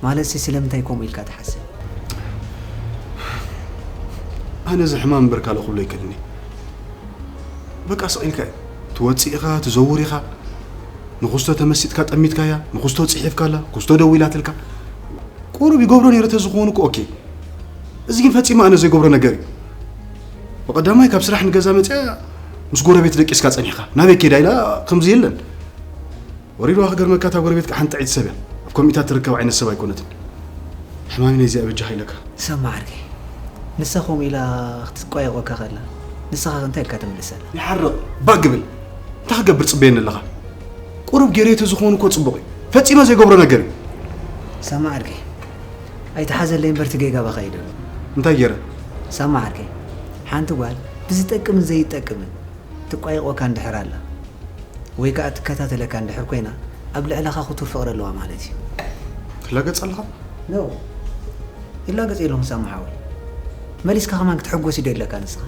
ማለትሲ ስለምንታይ ከምኡ ኢልካ ትሓስብ? ኣነ እዚ ሕማም እምበር ካልእ ክብሎ ኣይክእልን እየ። በቃ ስቕ ኢልካ እዩ። ትወጽእ ኢኻ፣ ትዘውር ኢኻ። ንኽስቶ ተመሲጥካ ጠሚትካያ፣ ንኽስቶ ጽሒፍካላ፣ ክስቶ ደዊላትልካ። ቁሩብ ይገብሮ ነይረ ተዝኸውን እኮ ኦኬ። እዚ ግን ፈጺሙ ኣነ ዘይገብሮ ነገር እዩ። ብቐዳማይ ካብ ስራሕ ንገዛ መጺኣ ምስ ጎረቤት ደቂስካ ጸኒሕካ። ናበይ ከይዳ ኢላ ከምዚ የለን። ወሪድዋ ክገርመካ እታ ጎረቤትካ ሓንቲ ጥዕይቲ ሰብ እያ። ኣብ ከምኢታት ትርከብ ዓይነት ሰብ ኣይኮነትን። ሕማሚ ነዚኣ በጃኻ ኢለካ። ሰማዕ ዓርከይ፣ ንሳ ከምኡ ኢላ ክትቋየቖካ ከላ፣ ንስኻ እንታይ ኢልካ ትምልሰላ? ይሓርቕ፣ ባእ ግብል። እንታይ ክገብር ጽበየኒ ኣለኻ? ቁሩብ ገይረዮ ተዝኸውን እኮ ጽቡቕ እዩ። ፈጺመ ዘይገብሮ ነገር እዩ። ሰማዕ ዓርከይ፣ ኣይትሓዘለይ እምበር እቲ ጌጋ ባኻ እዩ ደሎ። እንታይ ገይረ? ሰማዕ ዓርከይ፣ ሓንቲ ጓል ብዝጠቅምን ዘይጠቅምን ትቋየቖካ እንድሕር ኣላ፣ ወይ ከኣ ትከታተለካ እንድሕር ኮይና፣ ኣብ ልዕለኻ ክቱር ፍቕሪ ኣለዋ ማለት እዩ። ትላገጽ ኣለኻ? ኖ፣ ይላገጽ የለኹን ሳማ ሓወይ። መሊስካ ከማን ክትሕጎስ እዩ ደለካ ንስኻ።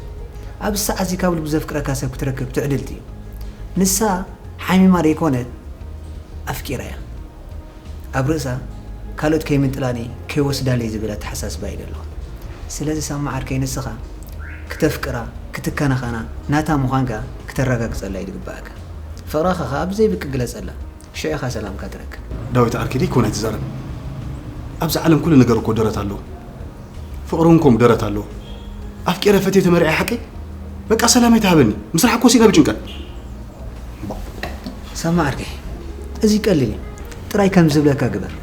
ኣብዚ ሰዓት እዚ ካብ ልቡ ዘፍቅረካ ሰብ ክትረክብ ትዕድልቲ እዩ። ንሳ ሓሚማ ዘይኮነት ኣፍቂራ እያ። ኣብ ርእሳ ካልኦት ከይምንጥላኒ ከይወስዳለይ ዝብል ኣተሓሳስባ እዩ ዘለኹ። ስለዚ ሳማ ዓርከይ ንስኻ ክተፍቅራ፣ ክትከናኸና፣ ናታ ምዃንካ ክተረጋግጸላ እዩ ዝግባኣካ። ፍቕራኻ ኸኣ ብዘይ ብቂ ግለጸላ። ሽዑ ኢኻ ሰላምካ ትረክብ። ዳዊት ዓርከይ ደይኮነ ኣይትዛረብ። ኣብዚ ዓለም ኩሉ ነገር እኮ ደረት ኣለዎ። ፍቕሪ እውን ከምኡ ደረት ኣለዎ። ኣፍቂረ ፈትየ ተመርዕየ ሓቂ? በቃ ሰላም ኣይትሃበኒ። ምስራሕ እኮ ስኢነ ብጭንቀት። ሰማዕ ዓርከይ፣ እዚ ቀሊል እዩ። ጥራይ ከም ዝብለካ ግበር።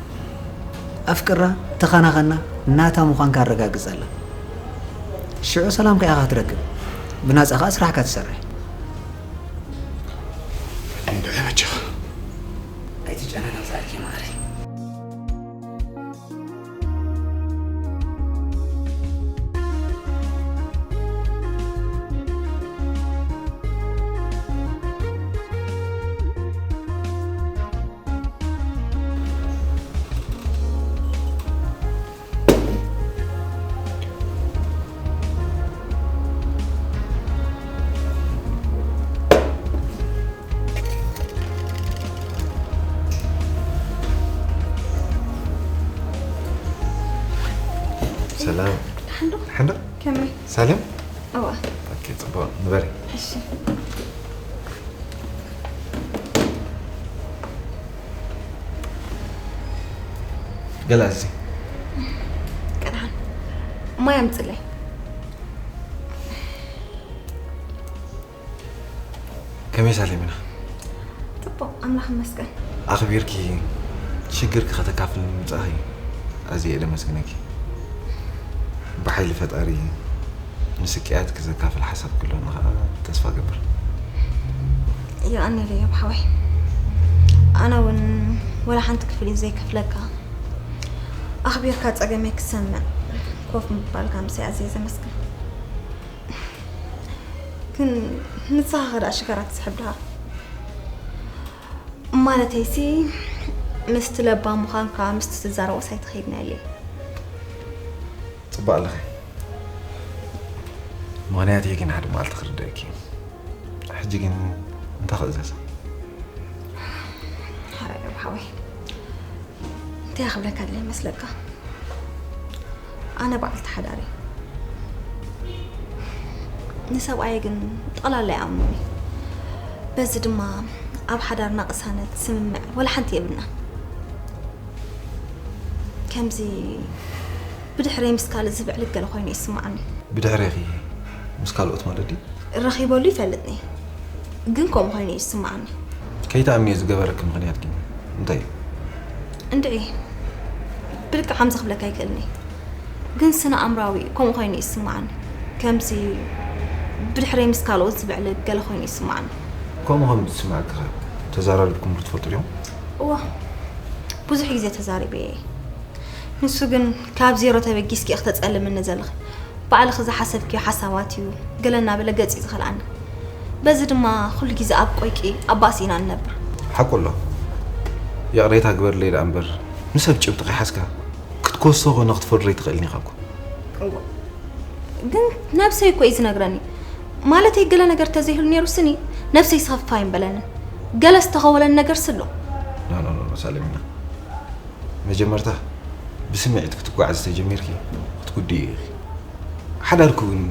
ኣፍቅራ፣ ተኸናኸና፣ ናታ ምዃንካ ኣረጋግጸላ። ሽዑ ሰላምካ ኢኻ ክትረክብ። ብናጻ ኸኣ ስራሕካ ትሰርሕ። እንድዒ በጃኻ። ኣይትጨናነቕ ጻድቂ ማዕረይ። ሰላም። ደሓን ዶ? ደሓን ዶ? ከመይ? ሳሌም? እዋ። ኦኬ፣ ጽቡቕ። ንበሪ። እሺ። ገለ ኣዚ። ቀድሓን። ማይ ኣምጽለይ። ከመይ ሳሌም ኢና? ጽቡቕ፣ ኣምላኽ ይመስገን። ኣኽቢርኪ ሽግርኪ ከተካፍልኒ ምጻእኺ ኣዝየ እየ ለመስግነኪ። ብሓይሊ ፈጣሪ ንስቅያትኪ ዘካፍል ሓሳብ ክህልወኒ ከኣ ተስፋ እገብር። የቐንየለይ ዮብ ሓወይ። ኣነ እውን ወላ ሓንቲ ክፍሊት ዘይከፍለካ ኣኽቢርካ ጸገመይ ክሰምዕ ኮፍ ምባልካ ምስይ ኣዝየ ዘመስግን። ግን ንስኻ ከ ደኣ ሽጋራ ትስሕብ ድኻ? ማለተይሲ ምስቲ ለባም ምዃንካ ምስቲ ትዛረቦስ ኣይትኸይድና ኢለ። ጽቡቕ ኣለኺ። ምኽንያተይ ግን ሓደ መዓልቲ ክርደኣኪ እዩ። ሕጂ ግን እንታይ ክእዘዝ? ሓራይ ዮብ ሓወይ። እንታይ ክብለካ ድለ ይመስለካ? ኣነ በዓልቲ ሓዳር እየ። ንሰብኣየ ግን ጠቕላላ ይኣምኖ እዩ። በዚ ድማ ኣብ ሓዳርና ቅሳነት፣ ስምምዕ ወላ ሓንቲ የብልናን። ከምዚ ብድሕረይ ምስ ካልእ ዝብዕልግ ገለ ኮይኑ ይስምዓኒ። ብድሕሬኺ ምስ ካልኦት ማለት ድዩ? ረኺበሉ ይፈልጥኒ፣ ግን ከምኡ ኮይኑ እዩ ዝስምዓኒ። ከይትኣምንዮ ዝገበረኪ ምኽንያት ግን እንታይ እዩ? እንድዒ ብልክዕ ከምዚ ክብለካ ኣይክእልኒ፣ ግን ስነ ኣእምራዊ ከምኡ ኮይኑ እዩ ዝስምዓኒ። ከምዚ ብድሕረይ ምስ ካልኦት ዝብዕልግ ገለ ኮይኑ እዩ ዝስምዓኒ። ከምኡ ከም ዝስምዓኪ ኸ ተዘራሪብኩምሉ ትፈልጡ ዲኹም? እዋ ብዙሕ ግዜ ተዛሪበ እየ። ንሱ ግን ካብ ዜሮ ተበጊስኪ ኢኺ ተጸልምኒ ዘለኺ። ባዕልኺ ዝሓሰብክዮ ሓሳባት እዩ ገለ እናበለ ገጽ እዩ ዝኸልኣኒ። በዚ ድማ ኩሉ ግዜ ኣብ ቆይቂ ኣብ ባእሲ ኢና ንነብር። ሓቁ ኣሎ። ይቕሬታ ግበርለይ ደኣ እምበር ንሰብ ጭብጢ ከይሓዝካ ክትከሶ ኮነ ክትፈርዶ ኣይትኽእልን ኢኻ እኮ። እወ ግን ነብሰይ እኮ እዩ ዝነግረኒ። ማለተይ ገለ ነገር ተዘይህሉ ነይሩ ስኒ ነብሰይ ስኸፍክፍ ኣይምበለንን። ገለ ዝተኸወለኒ ነገር ስሎ። ኖ ኖ ኖ ሳለሚና መጀመርታ ብስምዒት ክትጓዓዝ ተጀሚርኪ ክትጉድኢ ኢኺ። ሓዳርኩ ግን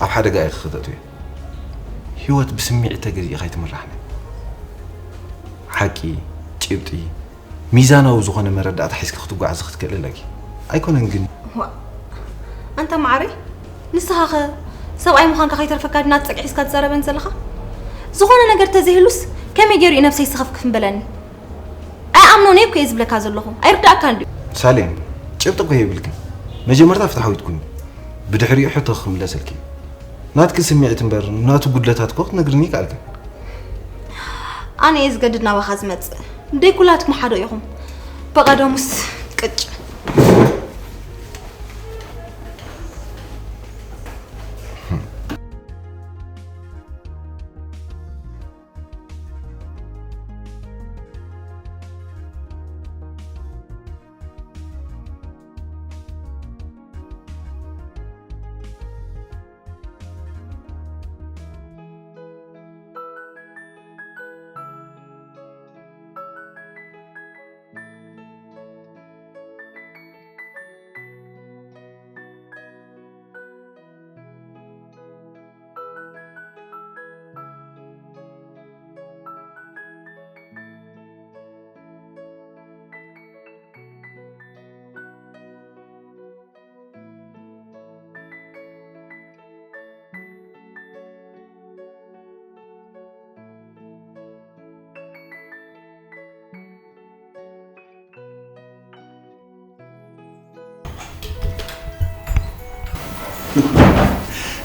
ኣብ ሓደጋ ኢኺ ክተእትውዮ። ህይወት ብስምዒት ተገዚእኻ ኣይትምራሕን። ሓቂ፣ ጭብጢ፣ ሚዛናዊ ዝኾነ መረዳእታ ሒዝኪ ክትጓዓዚ ክትክእሊ ኣለኪ። ኣይኮነን ግን ዋእ ኣንታ መዓረይ ንስኻ ኸ ሰብኣይ ምዃንካ ከይተርፈካ ድዩ ናቲ ጸግዒ ሒዝካ ትዛረበኒ ዘለኻ? ዝኾነ ነገር ተዘይህሉስ ከመይ ገይሩ እዩ ነብሰይ ስኽፍክፍ ምበለኒ? ኣይኣምኖን እየ እኮ እየ ዝብለካ ዘለኹ ኣይርድኣካን ድዩ? ሳሌም ጭብጢ እኮ የብልክን። መጀመርታ ፍትሓዊት ኩኒ ብድሕሪኡ ሕቶ ክምለሰልኪ እዩ። ናትኪ ስምዒት እምበር ናቱ ጉድለታት እኮ ክትነግርኒ ይከኣልክን። ኣነ እየ ዝገድድ ናባኻ ዝመጽእ ደይ ኩላትኩም ሓዶ ኢኹም። ብቐደሙስ ቅጭ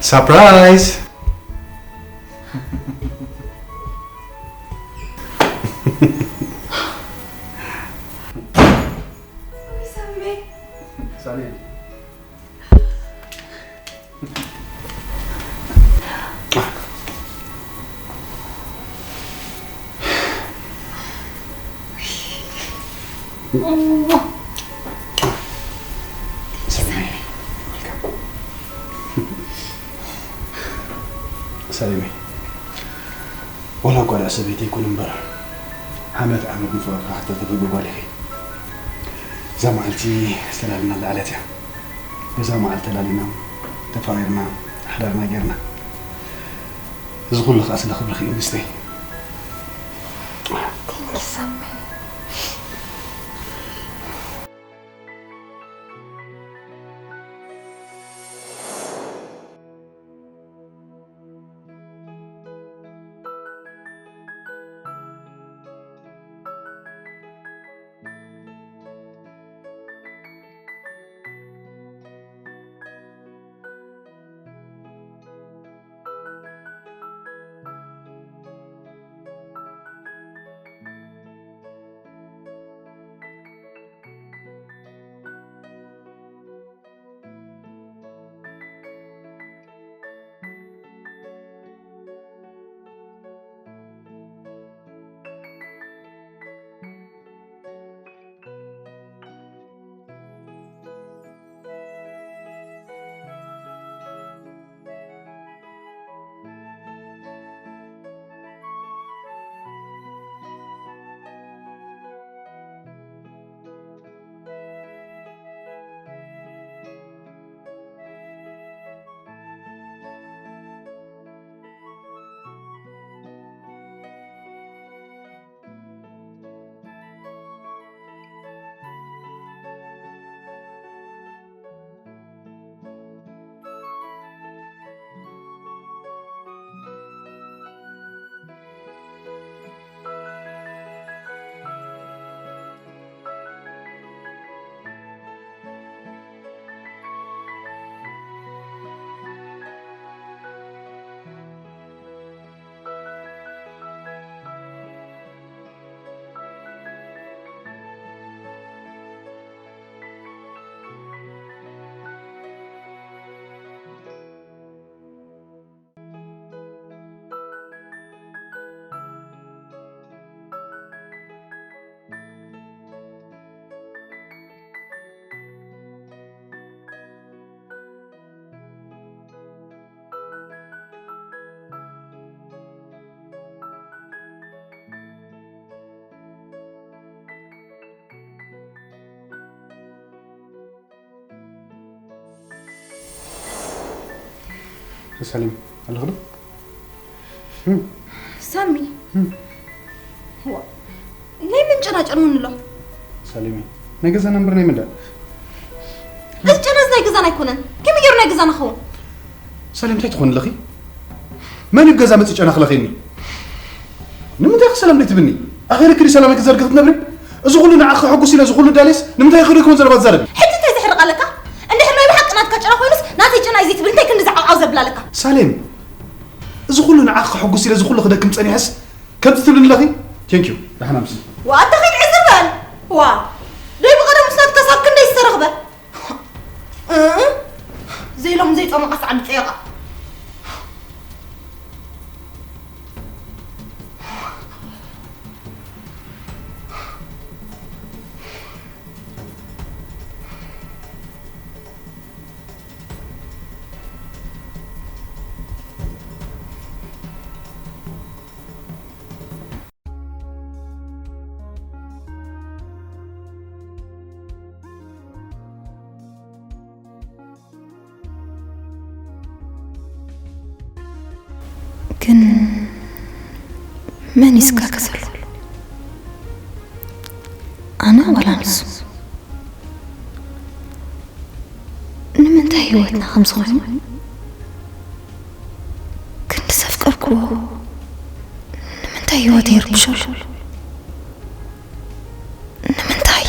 Surprise! ሰሊመይ፣ ወላ እኳ ደኣ ሰበይቲ ይኩን እምበር ዓመት ዓመት ንፍቕርካ ከተተግብር ጓል ኢኺ። እዛ መዓልቲ ዝተላልናላ ዕለት እያ። በዛ መዓልቲ ተላሊና ተፋቒርና ሓዳርና ጌርና። እዚ ኩሉ ከኣ ስለ ክብርኺ እዩ ንስተይ። ሳሌም ኣለኹ ዶ? ሳሚ ዋ ናይ ምን ጨናጨን ውን ኣሎ። ሳሌም ናይ ገዛና እምበር ናይ ምንዳ? እዚ ጨና እዚ ናይ ገዛና ኣይኮነን። ከመይ ገይሩ ናይ ገዛና ክኸውን? ሳሌም እንታይ ትኾን ኣለኺ? መን እዩ ገዛ መፂ ጨና ክለኺኒ? ንምንታይ ክሰላም ደይ ትብኒ? ኣኺርክ ድዩ ሰላመይ ክዘርግኽ ትነብሪ? እዚ ኩሉ ንዓኺ ከሐጉስ ኢለ እዚ ኩሉ ዳሌስ ንምንታይ ይኽእል ይኮን ዘረባ ትዛረቢ? ሕጂ እንታይ ዘሕርቕ ኣለካ? እንድሕር ናይ ብሓቂ ናትካ ጨና ኮይኑስ ናተይ ጨና እዩ ዘይትብል እንታይ ክንዲ ዝዓብዓብ ዘብል ኣለካ? ሳሌም እዚ ኩሉ ንዓኺ ከሐጉስ ኢለ እዚ ኩሉ ክደክም ጸኒሐስ ከምዚ ትብልኒ ኣለኺ? Thank you ደሓን ኣምሲ። ዋእ ኣታ ኺድ ዕዝር በል። ዋ ደይ ብቐደሙስ ናትካስ ኣብ ክንደይ ዝተረኽበ? እ? ዘይሎም ዘይጠመቐስ ዓቢ ጸየቓ። ግን መን እዩ ዝጋገ ዘሎ? ኣነ ዋላ ንሱ? ንምንታይ ህይወትና ከምዚ ኮይኑ? ክንዲ ዘፍቀርክዎ ንምንታይ ህይወተይ ይርብሾ ኣሎ? ንምንታይ?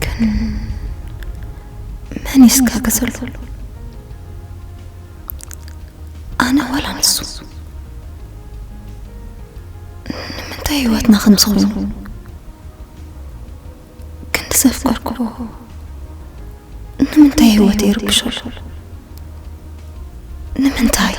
ግን መን ይስጋገ ዘሎ? ኣነ ዋላ ንሱ? ንምንታይ ህይወትና ከምዚ ኮይኑ? ክንዲ ዘፍቀርክዎ ንምንታይ ህይወት ይርብሸሉ? ንምንታይ?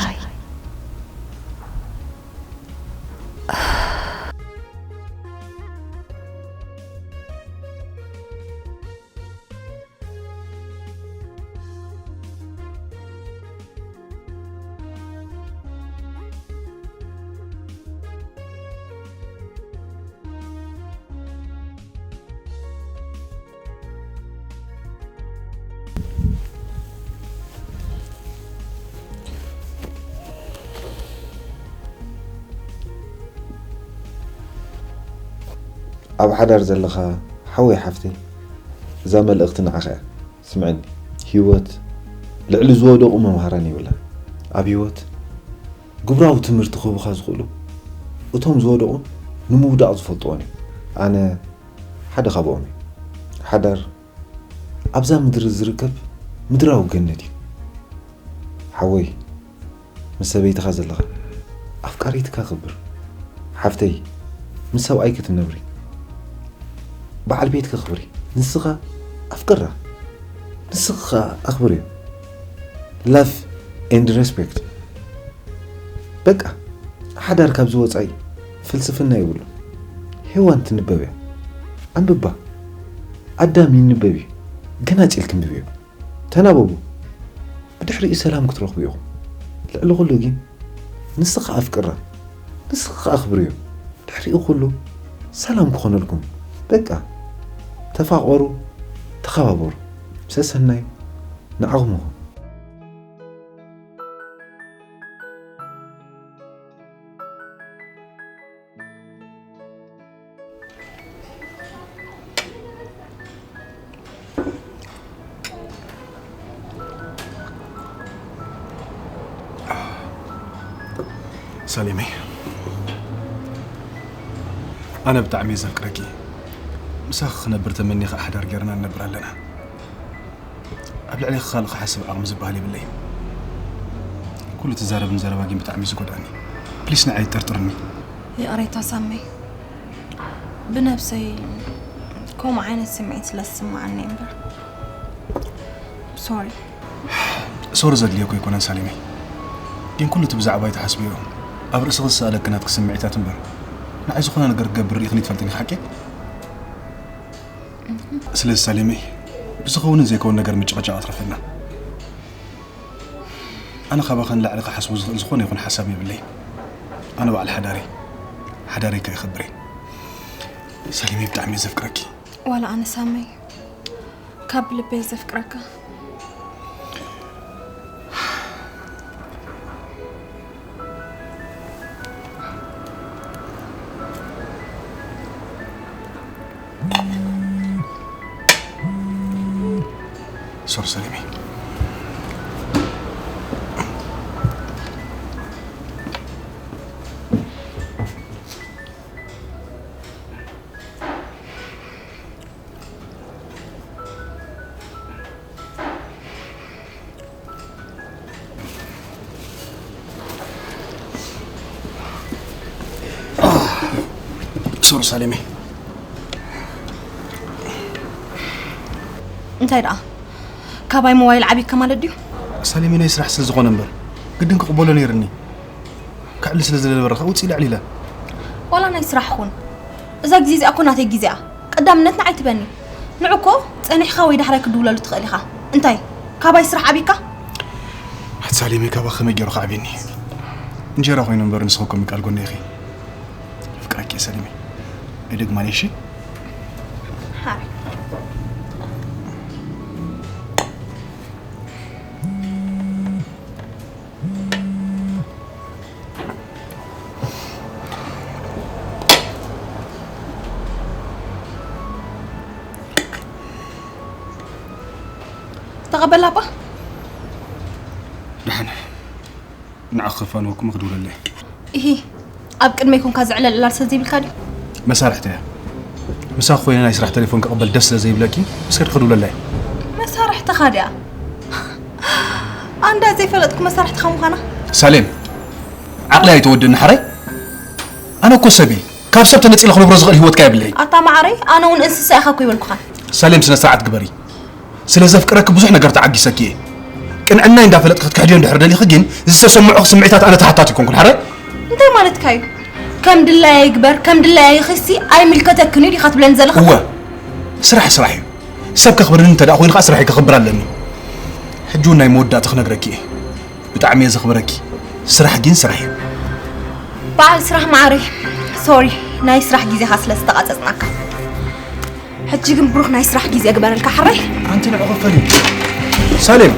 ኣብ ሓዳር ዘለኻ ሓወይ ሓፍተይ፣ እዛ መልእኽቲ ንዓኻ እያ። ስምዕኒ፣ ህይወት ልዕሊ ዝወደቑ መምሃራን የብላን። ኣብ ህይወት ግብራዊ ትምህርቲ ክህቡኻ ዝኽእሉ እቶም ዝወደቑን ንምውዳቕ ዝፈልጥዎን እዮም። ኣነ ሓደ ካብኦም እየ። ሓዳር ኣብዛ ምድሪ ዝርከብ ምድራዊ ገነት እዩ። ሓወይ፣ ምስ ሰበይትኻ ዘለኻ ኣፍቃሪትካ ክብር። ሓፍተይ፣ ምስ ሰብኣይኪ ትነብሪ። በዓል ቤትኪ ክብሪ። ንስኻ ኣፍቅራ። ንስኺ ኸኣ ኣኽብርዮ። Love and respect። በቃ፣ ሓዳር ካብዚ ወጻኢ ፍልስፍና የብሉን። ሄዋን ትንበብ እያ። ኣንብባ። ኣዳም ይንበብ እዩ። ገናጺልኪ ኣንብብዮ። ተናበቡ። ብድሕሪኡ ሰላም ክትረኽቡ ኢኹም። ልዕሊ ኩሉ ግን ንስኻ ኣፍቅራ፣ ንስኻ ኣኽብርዮ። ድሕሪኡ ኩሉ ሰላም ክኾነልኩም። በቃ ተፋቐሩ፣ ተኸባበሩ። ሰሰናዩ ንዓኹም ይኹን። ሳሌመይ፣ ኣነ ብጣዕሚ እየ ዘፍቅረኪ። ምሳኺ ክነብር ተመኒኻ ሓዳር ጌርና ንነብር ኣለና። ኣብ ልዕሌኺ ካልእ ክሓስብ ዓቕሚ ዝበሃል የብለይን። ኩሉ ትዛረብኒ ዘረባ ግን ብጣዕሚ እዩ ዝጎድኣኒ። ፕሊስ ንዓይ ኣይትጠርጥርኒ። ይቕሬታ ሳመይ፣ ብነብሰይ እኮ ከምኡ ዓይነት ስምዒት ስለ ዝስምዓኒ እምበር። ሶሪ። ሶሪ ዘድልየኩ ኣይኮነን ሳሌመይ፣ ግን ኩሉ እቲ ብዛዕባይ ትሓስብዮ ኣብ ርእስኺ ዝሰኣለኪ ናትኪ ስምዒታት እምበር፣ ንዓይ ዝኾነ ነገር ክገብር ርኢኽኒ ትፈልጥኒ ሓቂ? ስለዚ ሳሌመይ፣ ብዝኸውንን ዘይከውን ነገር ምጭቕጫቕ ኣትረፈና። ኣነ ካባኸ ንላዕሊ ክሓስቦ ዝኽእል ዝኾነ ይኹን ሓሳብ የብለይ። ኣነ በዓል ሓዳሪ፣ ሓዳሪ ከ ይኸብር። ሳሌመይ፣ ብጣዕሚ እየ ዘፍቅረኪ። ዋላ ኣነ ሳመይ፣ ካብ ልበይ ዘፍቅረካ። ሶሪ ሳሌመይ። ሶሪ ሳሌመይ። እንታይ ደኣ? ካባይ ሞባይል ዓቢካ ማለት ድዩ? ሳሌመይ፣ ናይ ስራሕ ስለ ዝኾነ እምበር ግድን ክቕበሎ ነይርኒ። ክዕሊ ስለ ዝነበረ ከኣ ውፅእ ኢለ ኣዕሊለ። ዋላ ናይ ስራሕ ኹን፣ እዛ ግዜ እዚኣ እኮ ናተይ ግዜ እያ። ቀዳምነት ንዓይ ትበኒ። ንዑ እኮ ጸኒሕካ ወይ ዳሕራይ ክድውለሉ ትኽእል ኢኻ። እንታይ? ካባይ ስራሕ ዓቢካ? ኣቲ ሳሌመይ፣ ካባኺ ከመይ ገይሩ ክዓብየኒ? እንጀራ ኮይኑ እምበር ንስኺ እኮ ምቃል ጎነይ ኢኺ። የፍቅረኪ እየ ሳሌመይ። ኣይደግማን እየ፣ እሺ? ሓራይ። ተቐበላ እባ። ደሓን። ንዓኺ ከፋንወኩም ክድውለለይ። እሂ፣ ኣብ ቅድመይ ኮንካ ዝዕለል ዕላል ስለ ዘይብልካ ድዩ? መሳርሕቲ እያ። ምሳኺ ኮይነ ናይ ስራሕ ቴሌፎን ክቕበል ደስ ስለ ዘይብለኪ፣ ምስ ከድኪ ክድውለለይ። መሳርሕትኻ ድያ? ኣንዳ ዘይፈለጥኩ መሳርሕትኻ ምዃና። ሳሌም፣ ዓቕሊ ኣይተወድእኒ ሓራይ። ኣነ እኮ ሰብ እየ። ካብ ሰብ ተነጺለ ክነብሮ ዝኽእል ህይወትካ የብለይ። ኣታ መዓረይ፣ ኣነ እውን እንስሳ ኢኻ እኮ ይበልኩኻን። ሳሌም፣ ስነ ስርዓት ግበሪ። ስለ ዘፍቅረኪ ብዙሕ ነገር ተዓጊሰኪ እየ። ቅንዕናይ እንዳፈለጥኪ ክትክሕድዮ እንድሕር ደሊኺ ግን ዝተሰምዑኺ ስምዒታት ኣነ ተሓታቲ ኣይኮንኩን። ሓራይ? እንታይ ማለትካ እዩ? ከም ድላየ ይግበር፣ ከም ድላየ ይኽሲ ኣይምልከተክን እዩ ዲኻ ትብለኒ ዘለኻ? እወ፣ ስራሕ ስራሕ እዩ። ሰብ ከኽብርኒ እንተ ደኣ ኮይኑ ከዓ ስራሐይ ከኽብር ኣለኒ። ሕጂ እውን ናይ መወዳእታ ክነግረኪ እየ። ብጣዕሚ እየ ዘኽብረኪ። ስራሕ ግን ስራሕ እዩ። በዓል ስራሕ መዓረይ፣ ሶሪ ናይ ስራሕ ግዜኻ ስለ ዝተቓጸጽናካ። ሕጂ ግን ብሩኽ ናይ ስራሕ ግዜ ግበረልካ ሓራይ። ኣንቲ ንዑ ክፈሊ። ሳሌም።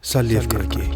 ሳሊ የፍቅረኪ እየ።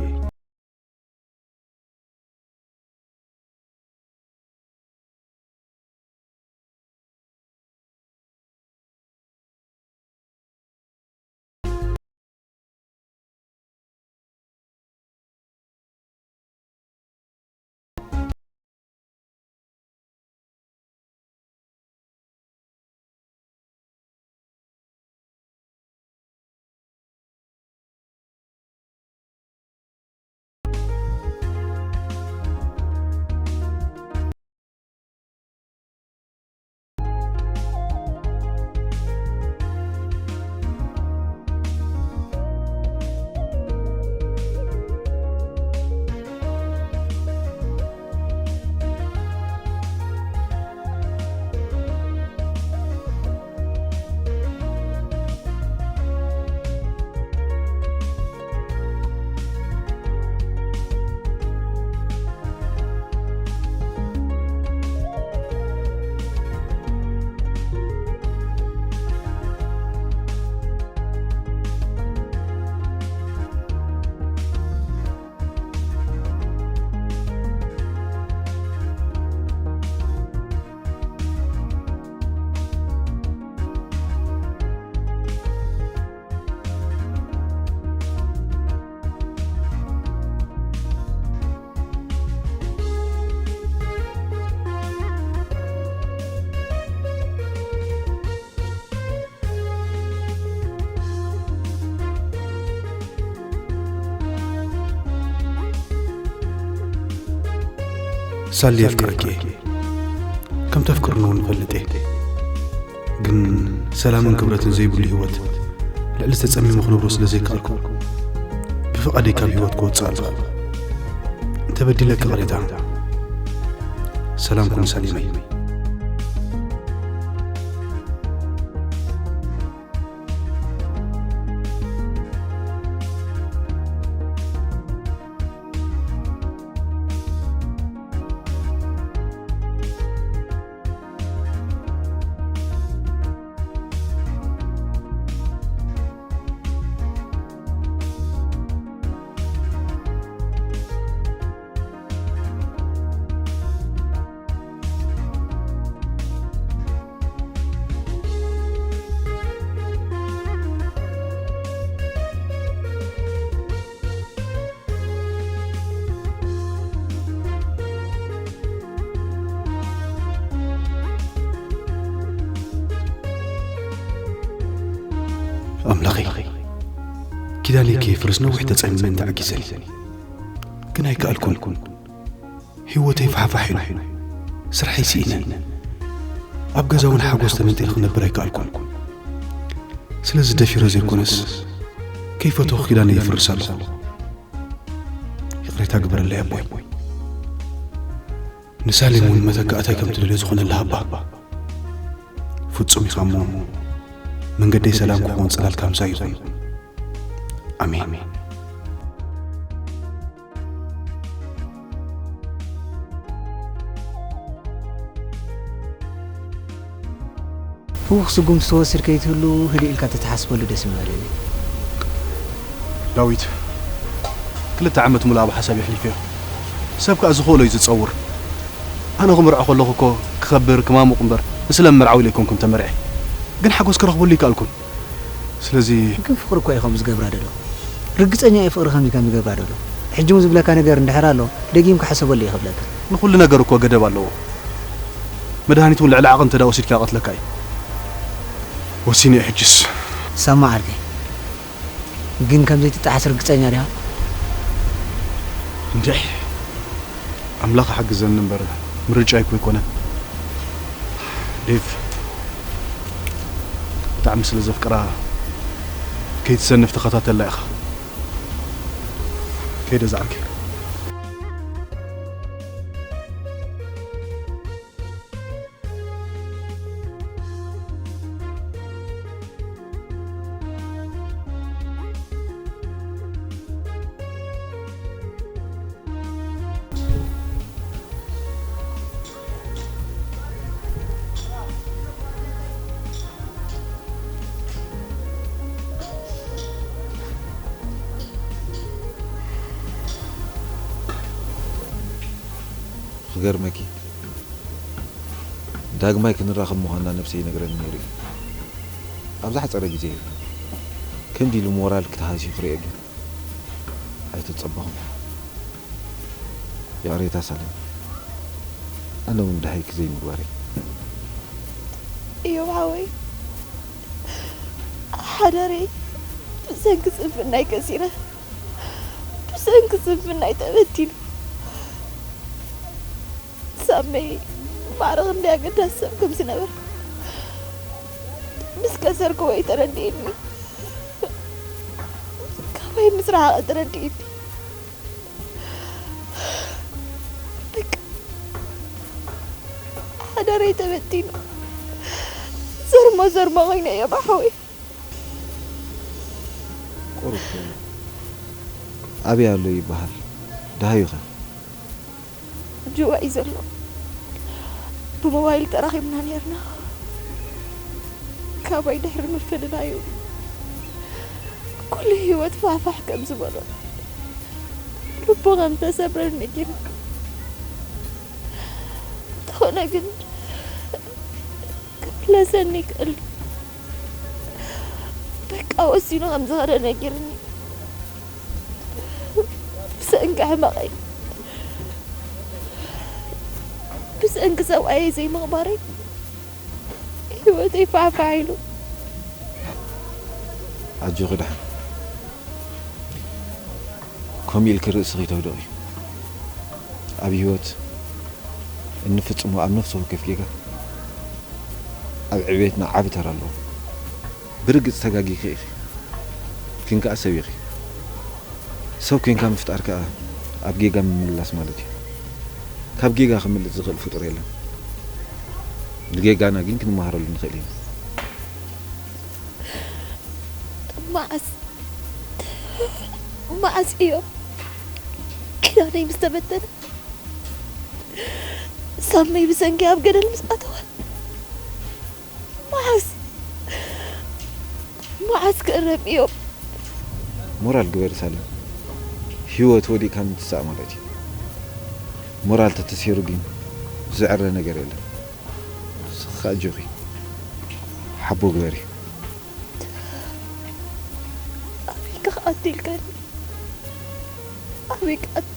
ሳሊ የፍቅረኪ እየ። ከም ተፍቅርኒ እውን እፈልጥ እየ። ግን ሰላምን ክብረትን ዘይብሉ ህይወት ልዕሊ ተጸሚመ ክነብሮ ስለ ዘይከኣልኩ፣ ብፍቓደይ ካብ ህይወት ክወጽእ ኣለኹ። እንተበዲለኪ ይቕሬታ። ሰላም ኩኒ ሳሊመይ። ኣምላኸይ፣ ኪዳነይ ከየፍርስ ነዊሕ ተጸሚመ እንተዓጊዘ፣ ግን ኣይከኣልኩን። ህይወተይ ፋሕፋሕ ኢሉ፣ ስርሐይ ስኢነ፣ ኣብ ገዛ እውን ሓጎስ ተመንጢለ ክነብር ኣይከኣልኩን። ስለዚ ደፊረ ዘይኮነስ፣ ከይፈተኹ ኪዳነይ የፍርስ ኣለኹ። ይቕሬታ ግበረለይ ኣቦይ። ንሳሌም እውን መተካእታይ ከም ትደልዮ ዝኾነላ ሃባ። ፍጹም ኢኻ እሞ፣ መንገደይ ሰላም ክኸውን ጽላልካ ምሳይ ይኹን። ኣሜን። ህውኽ ስጉምቲ ትወስድ ከይትህሉ ህድእ ኢልካ ተተሓስበሉ ደስ ምበለኒ። ዳዊት፣ ክልተ ዓመት ሙሉእ ኣብ ሓሳብ የሕሊፈዮ። ሰብ ከኣ ዝኽእሎ እዩ ዝጸውር። ኣነ ክምርዖ ከለኹ እኮ ክኸብር፣ ክማሙቕ እምበር፣ ንስለ ምምርዓው ኢለ ኣይኮንኩን ተመርዔ። ግን ሓጎስ ክረኽበሉ ኣይከኣልኩን። ስለዚ ግን ፍቕሪ እኮ እዩ ከምኡ ዝገብራ ዘሎ። ርግጸኛ እየ ፍቕሪ ከምዚ ከም ዝገብራ ዘሎ። ሕጂ እውን ዝብለካ ነገር እንድሕር ኣሎ፣ ደጊምካ ሕሰበሉ እየ ክብለካ። ንኹሉ ነገር እኮ ገደብ ኣለዎ። መድሃኒት እውን ልዕሊ ዓቕን እንተ ደኣ ወሲድካ ይቐትለካ እዩ። ወሲነ እየ ሕጅስ። ሰማዕ ዓርከይ፣ ግን ከም ዘይትጠሓስ ርግጸኛ ዲኻ? እንድዒ፣ ኣምላኽ ሓግዘኒ እምበር ምርጫይ እኮ ኣይኮነን። ዴቭ፣ ብጣዕሚ ስለ ዘፍቅራ ከይትሰንፍ ተኸታተላ ኢኻ። ከይደ ዝዓርከይ። ክገርመኪ፣ ዳግማይ ክንራኸብ ምዃንና ነብሰይ ይነግረኒ ነይሩ እዩ። ኣብ ዝሓጸረ ግዜ እዩ። ክንዲ ኢሉ ሞራል ክትሃስዩ ክርእየ ግን ኣይተጸበኹን። ይቕሬታ ሳሌም፣ ኣነ እውን ደሃይኪ ዘይምግባረይ። እዮብ ሓወይ፣ ሓዳረይ ብሰንኪ ስንፍናይ ከሲረ፣ ብሰንኪ ስንፍናይ ተበቲኑ። ሳመይ ማዕረ ክንደይ ኣገዳሲ ሰብ ከም ዝነበረ ምስ ከሰርክዎ እዩ ተረዲእኒ። ካባይ ምስ ረሓቐ ተረዲእኒ። በቃ ሓዳረይ ተበቲኑ ዘርሞ ዘርሞ ኮይነ እየ ባሓወይ። ቁሩብ ኮይኑ ኣበይ ኣሎ ይበሃል? ደሃዩ ኸ? ጅዋ እዩ ዘሎ። ብሞባይል ተራኺብና ነርና። ካባይ ድሕሪ ምፍልላዩ ኩሉ ህይወት ፋሕፋሕ ከም ዝበሎ ልቡ ከም ተሰብረን ነጊሩ። እንተኾነ ግን ክምለሰኒ ይክእል። በቃ ወሲኑ ከም ዝኸደ ነጊርኒ። ብሰንኪ ሕመቐይ፣ ብሰንኪ ሰብኣየይ ዘይምኽባረይ ህይወተይ ፋሕፋሕ ኢሉ። ኣጆኺ ደሓን። ከምኡ ኢልኪ ርእስኺ ተውድቒ። ኣብ ህይወት እንፍጽሞ ኣብ ነፍሲ ወከፍ ጌጋ ኣብ ዕቤትና ዓቢ ተራ ኣለዎ። ብርግጽ ተጋጊኺ ኢኺ፣ ግን ከኣ ሰብ ኢኺ። ሰብ ኮይንካ ምፍጣር ከኣ ኣብ ጌጋ ምምልላስ ማለት እዩ። ካብ ጌጋ ክምልጥ ዝኽእል ፍጡር የለን። ንጌጋና ግን ክንመሃረሉ ንኽእል ኢና። መዓስ መዓስ እዮም ኪዳነይ ምስ ተበተነ ሳመይ ብሰንኪ ኣብ ገደል ምስ ኣተወ መዓስ መዓስ ክእረም እዮም። ሞራል ግበሪ ሳሌም። ህይወት ወዲእካ ምትሳእ ማለት እዩ። ሞራል ተተሲሩ ግን ዝዕረ ነገር የለን። ንስኺ ከኣ ኣጆኺ። ሓቦ ግበሪ። ኣበይ ክኣቱ ኢልካኒ? ኣበይ ክኣቱ?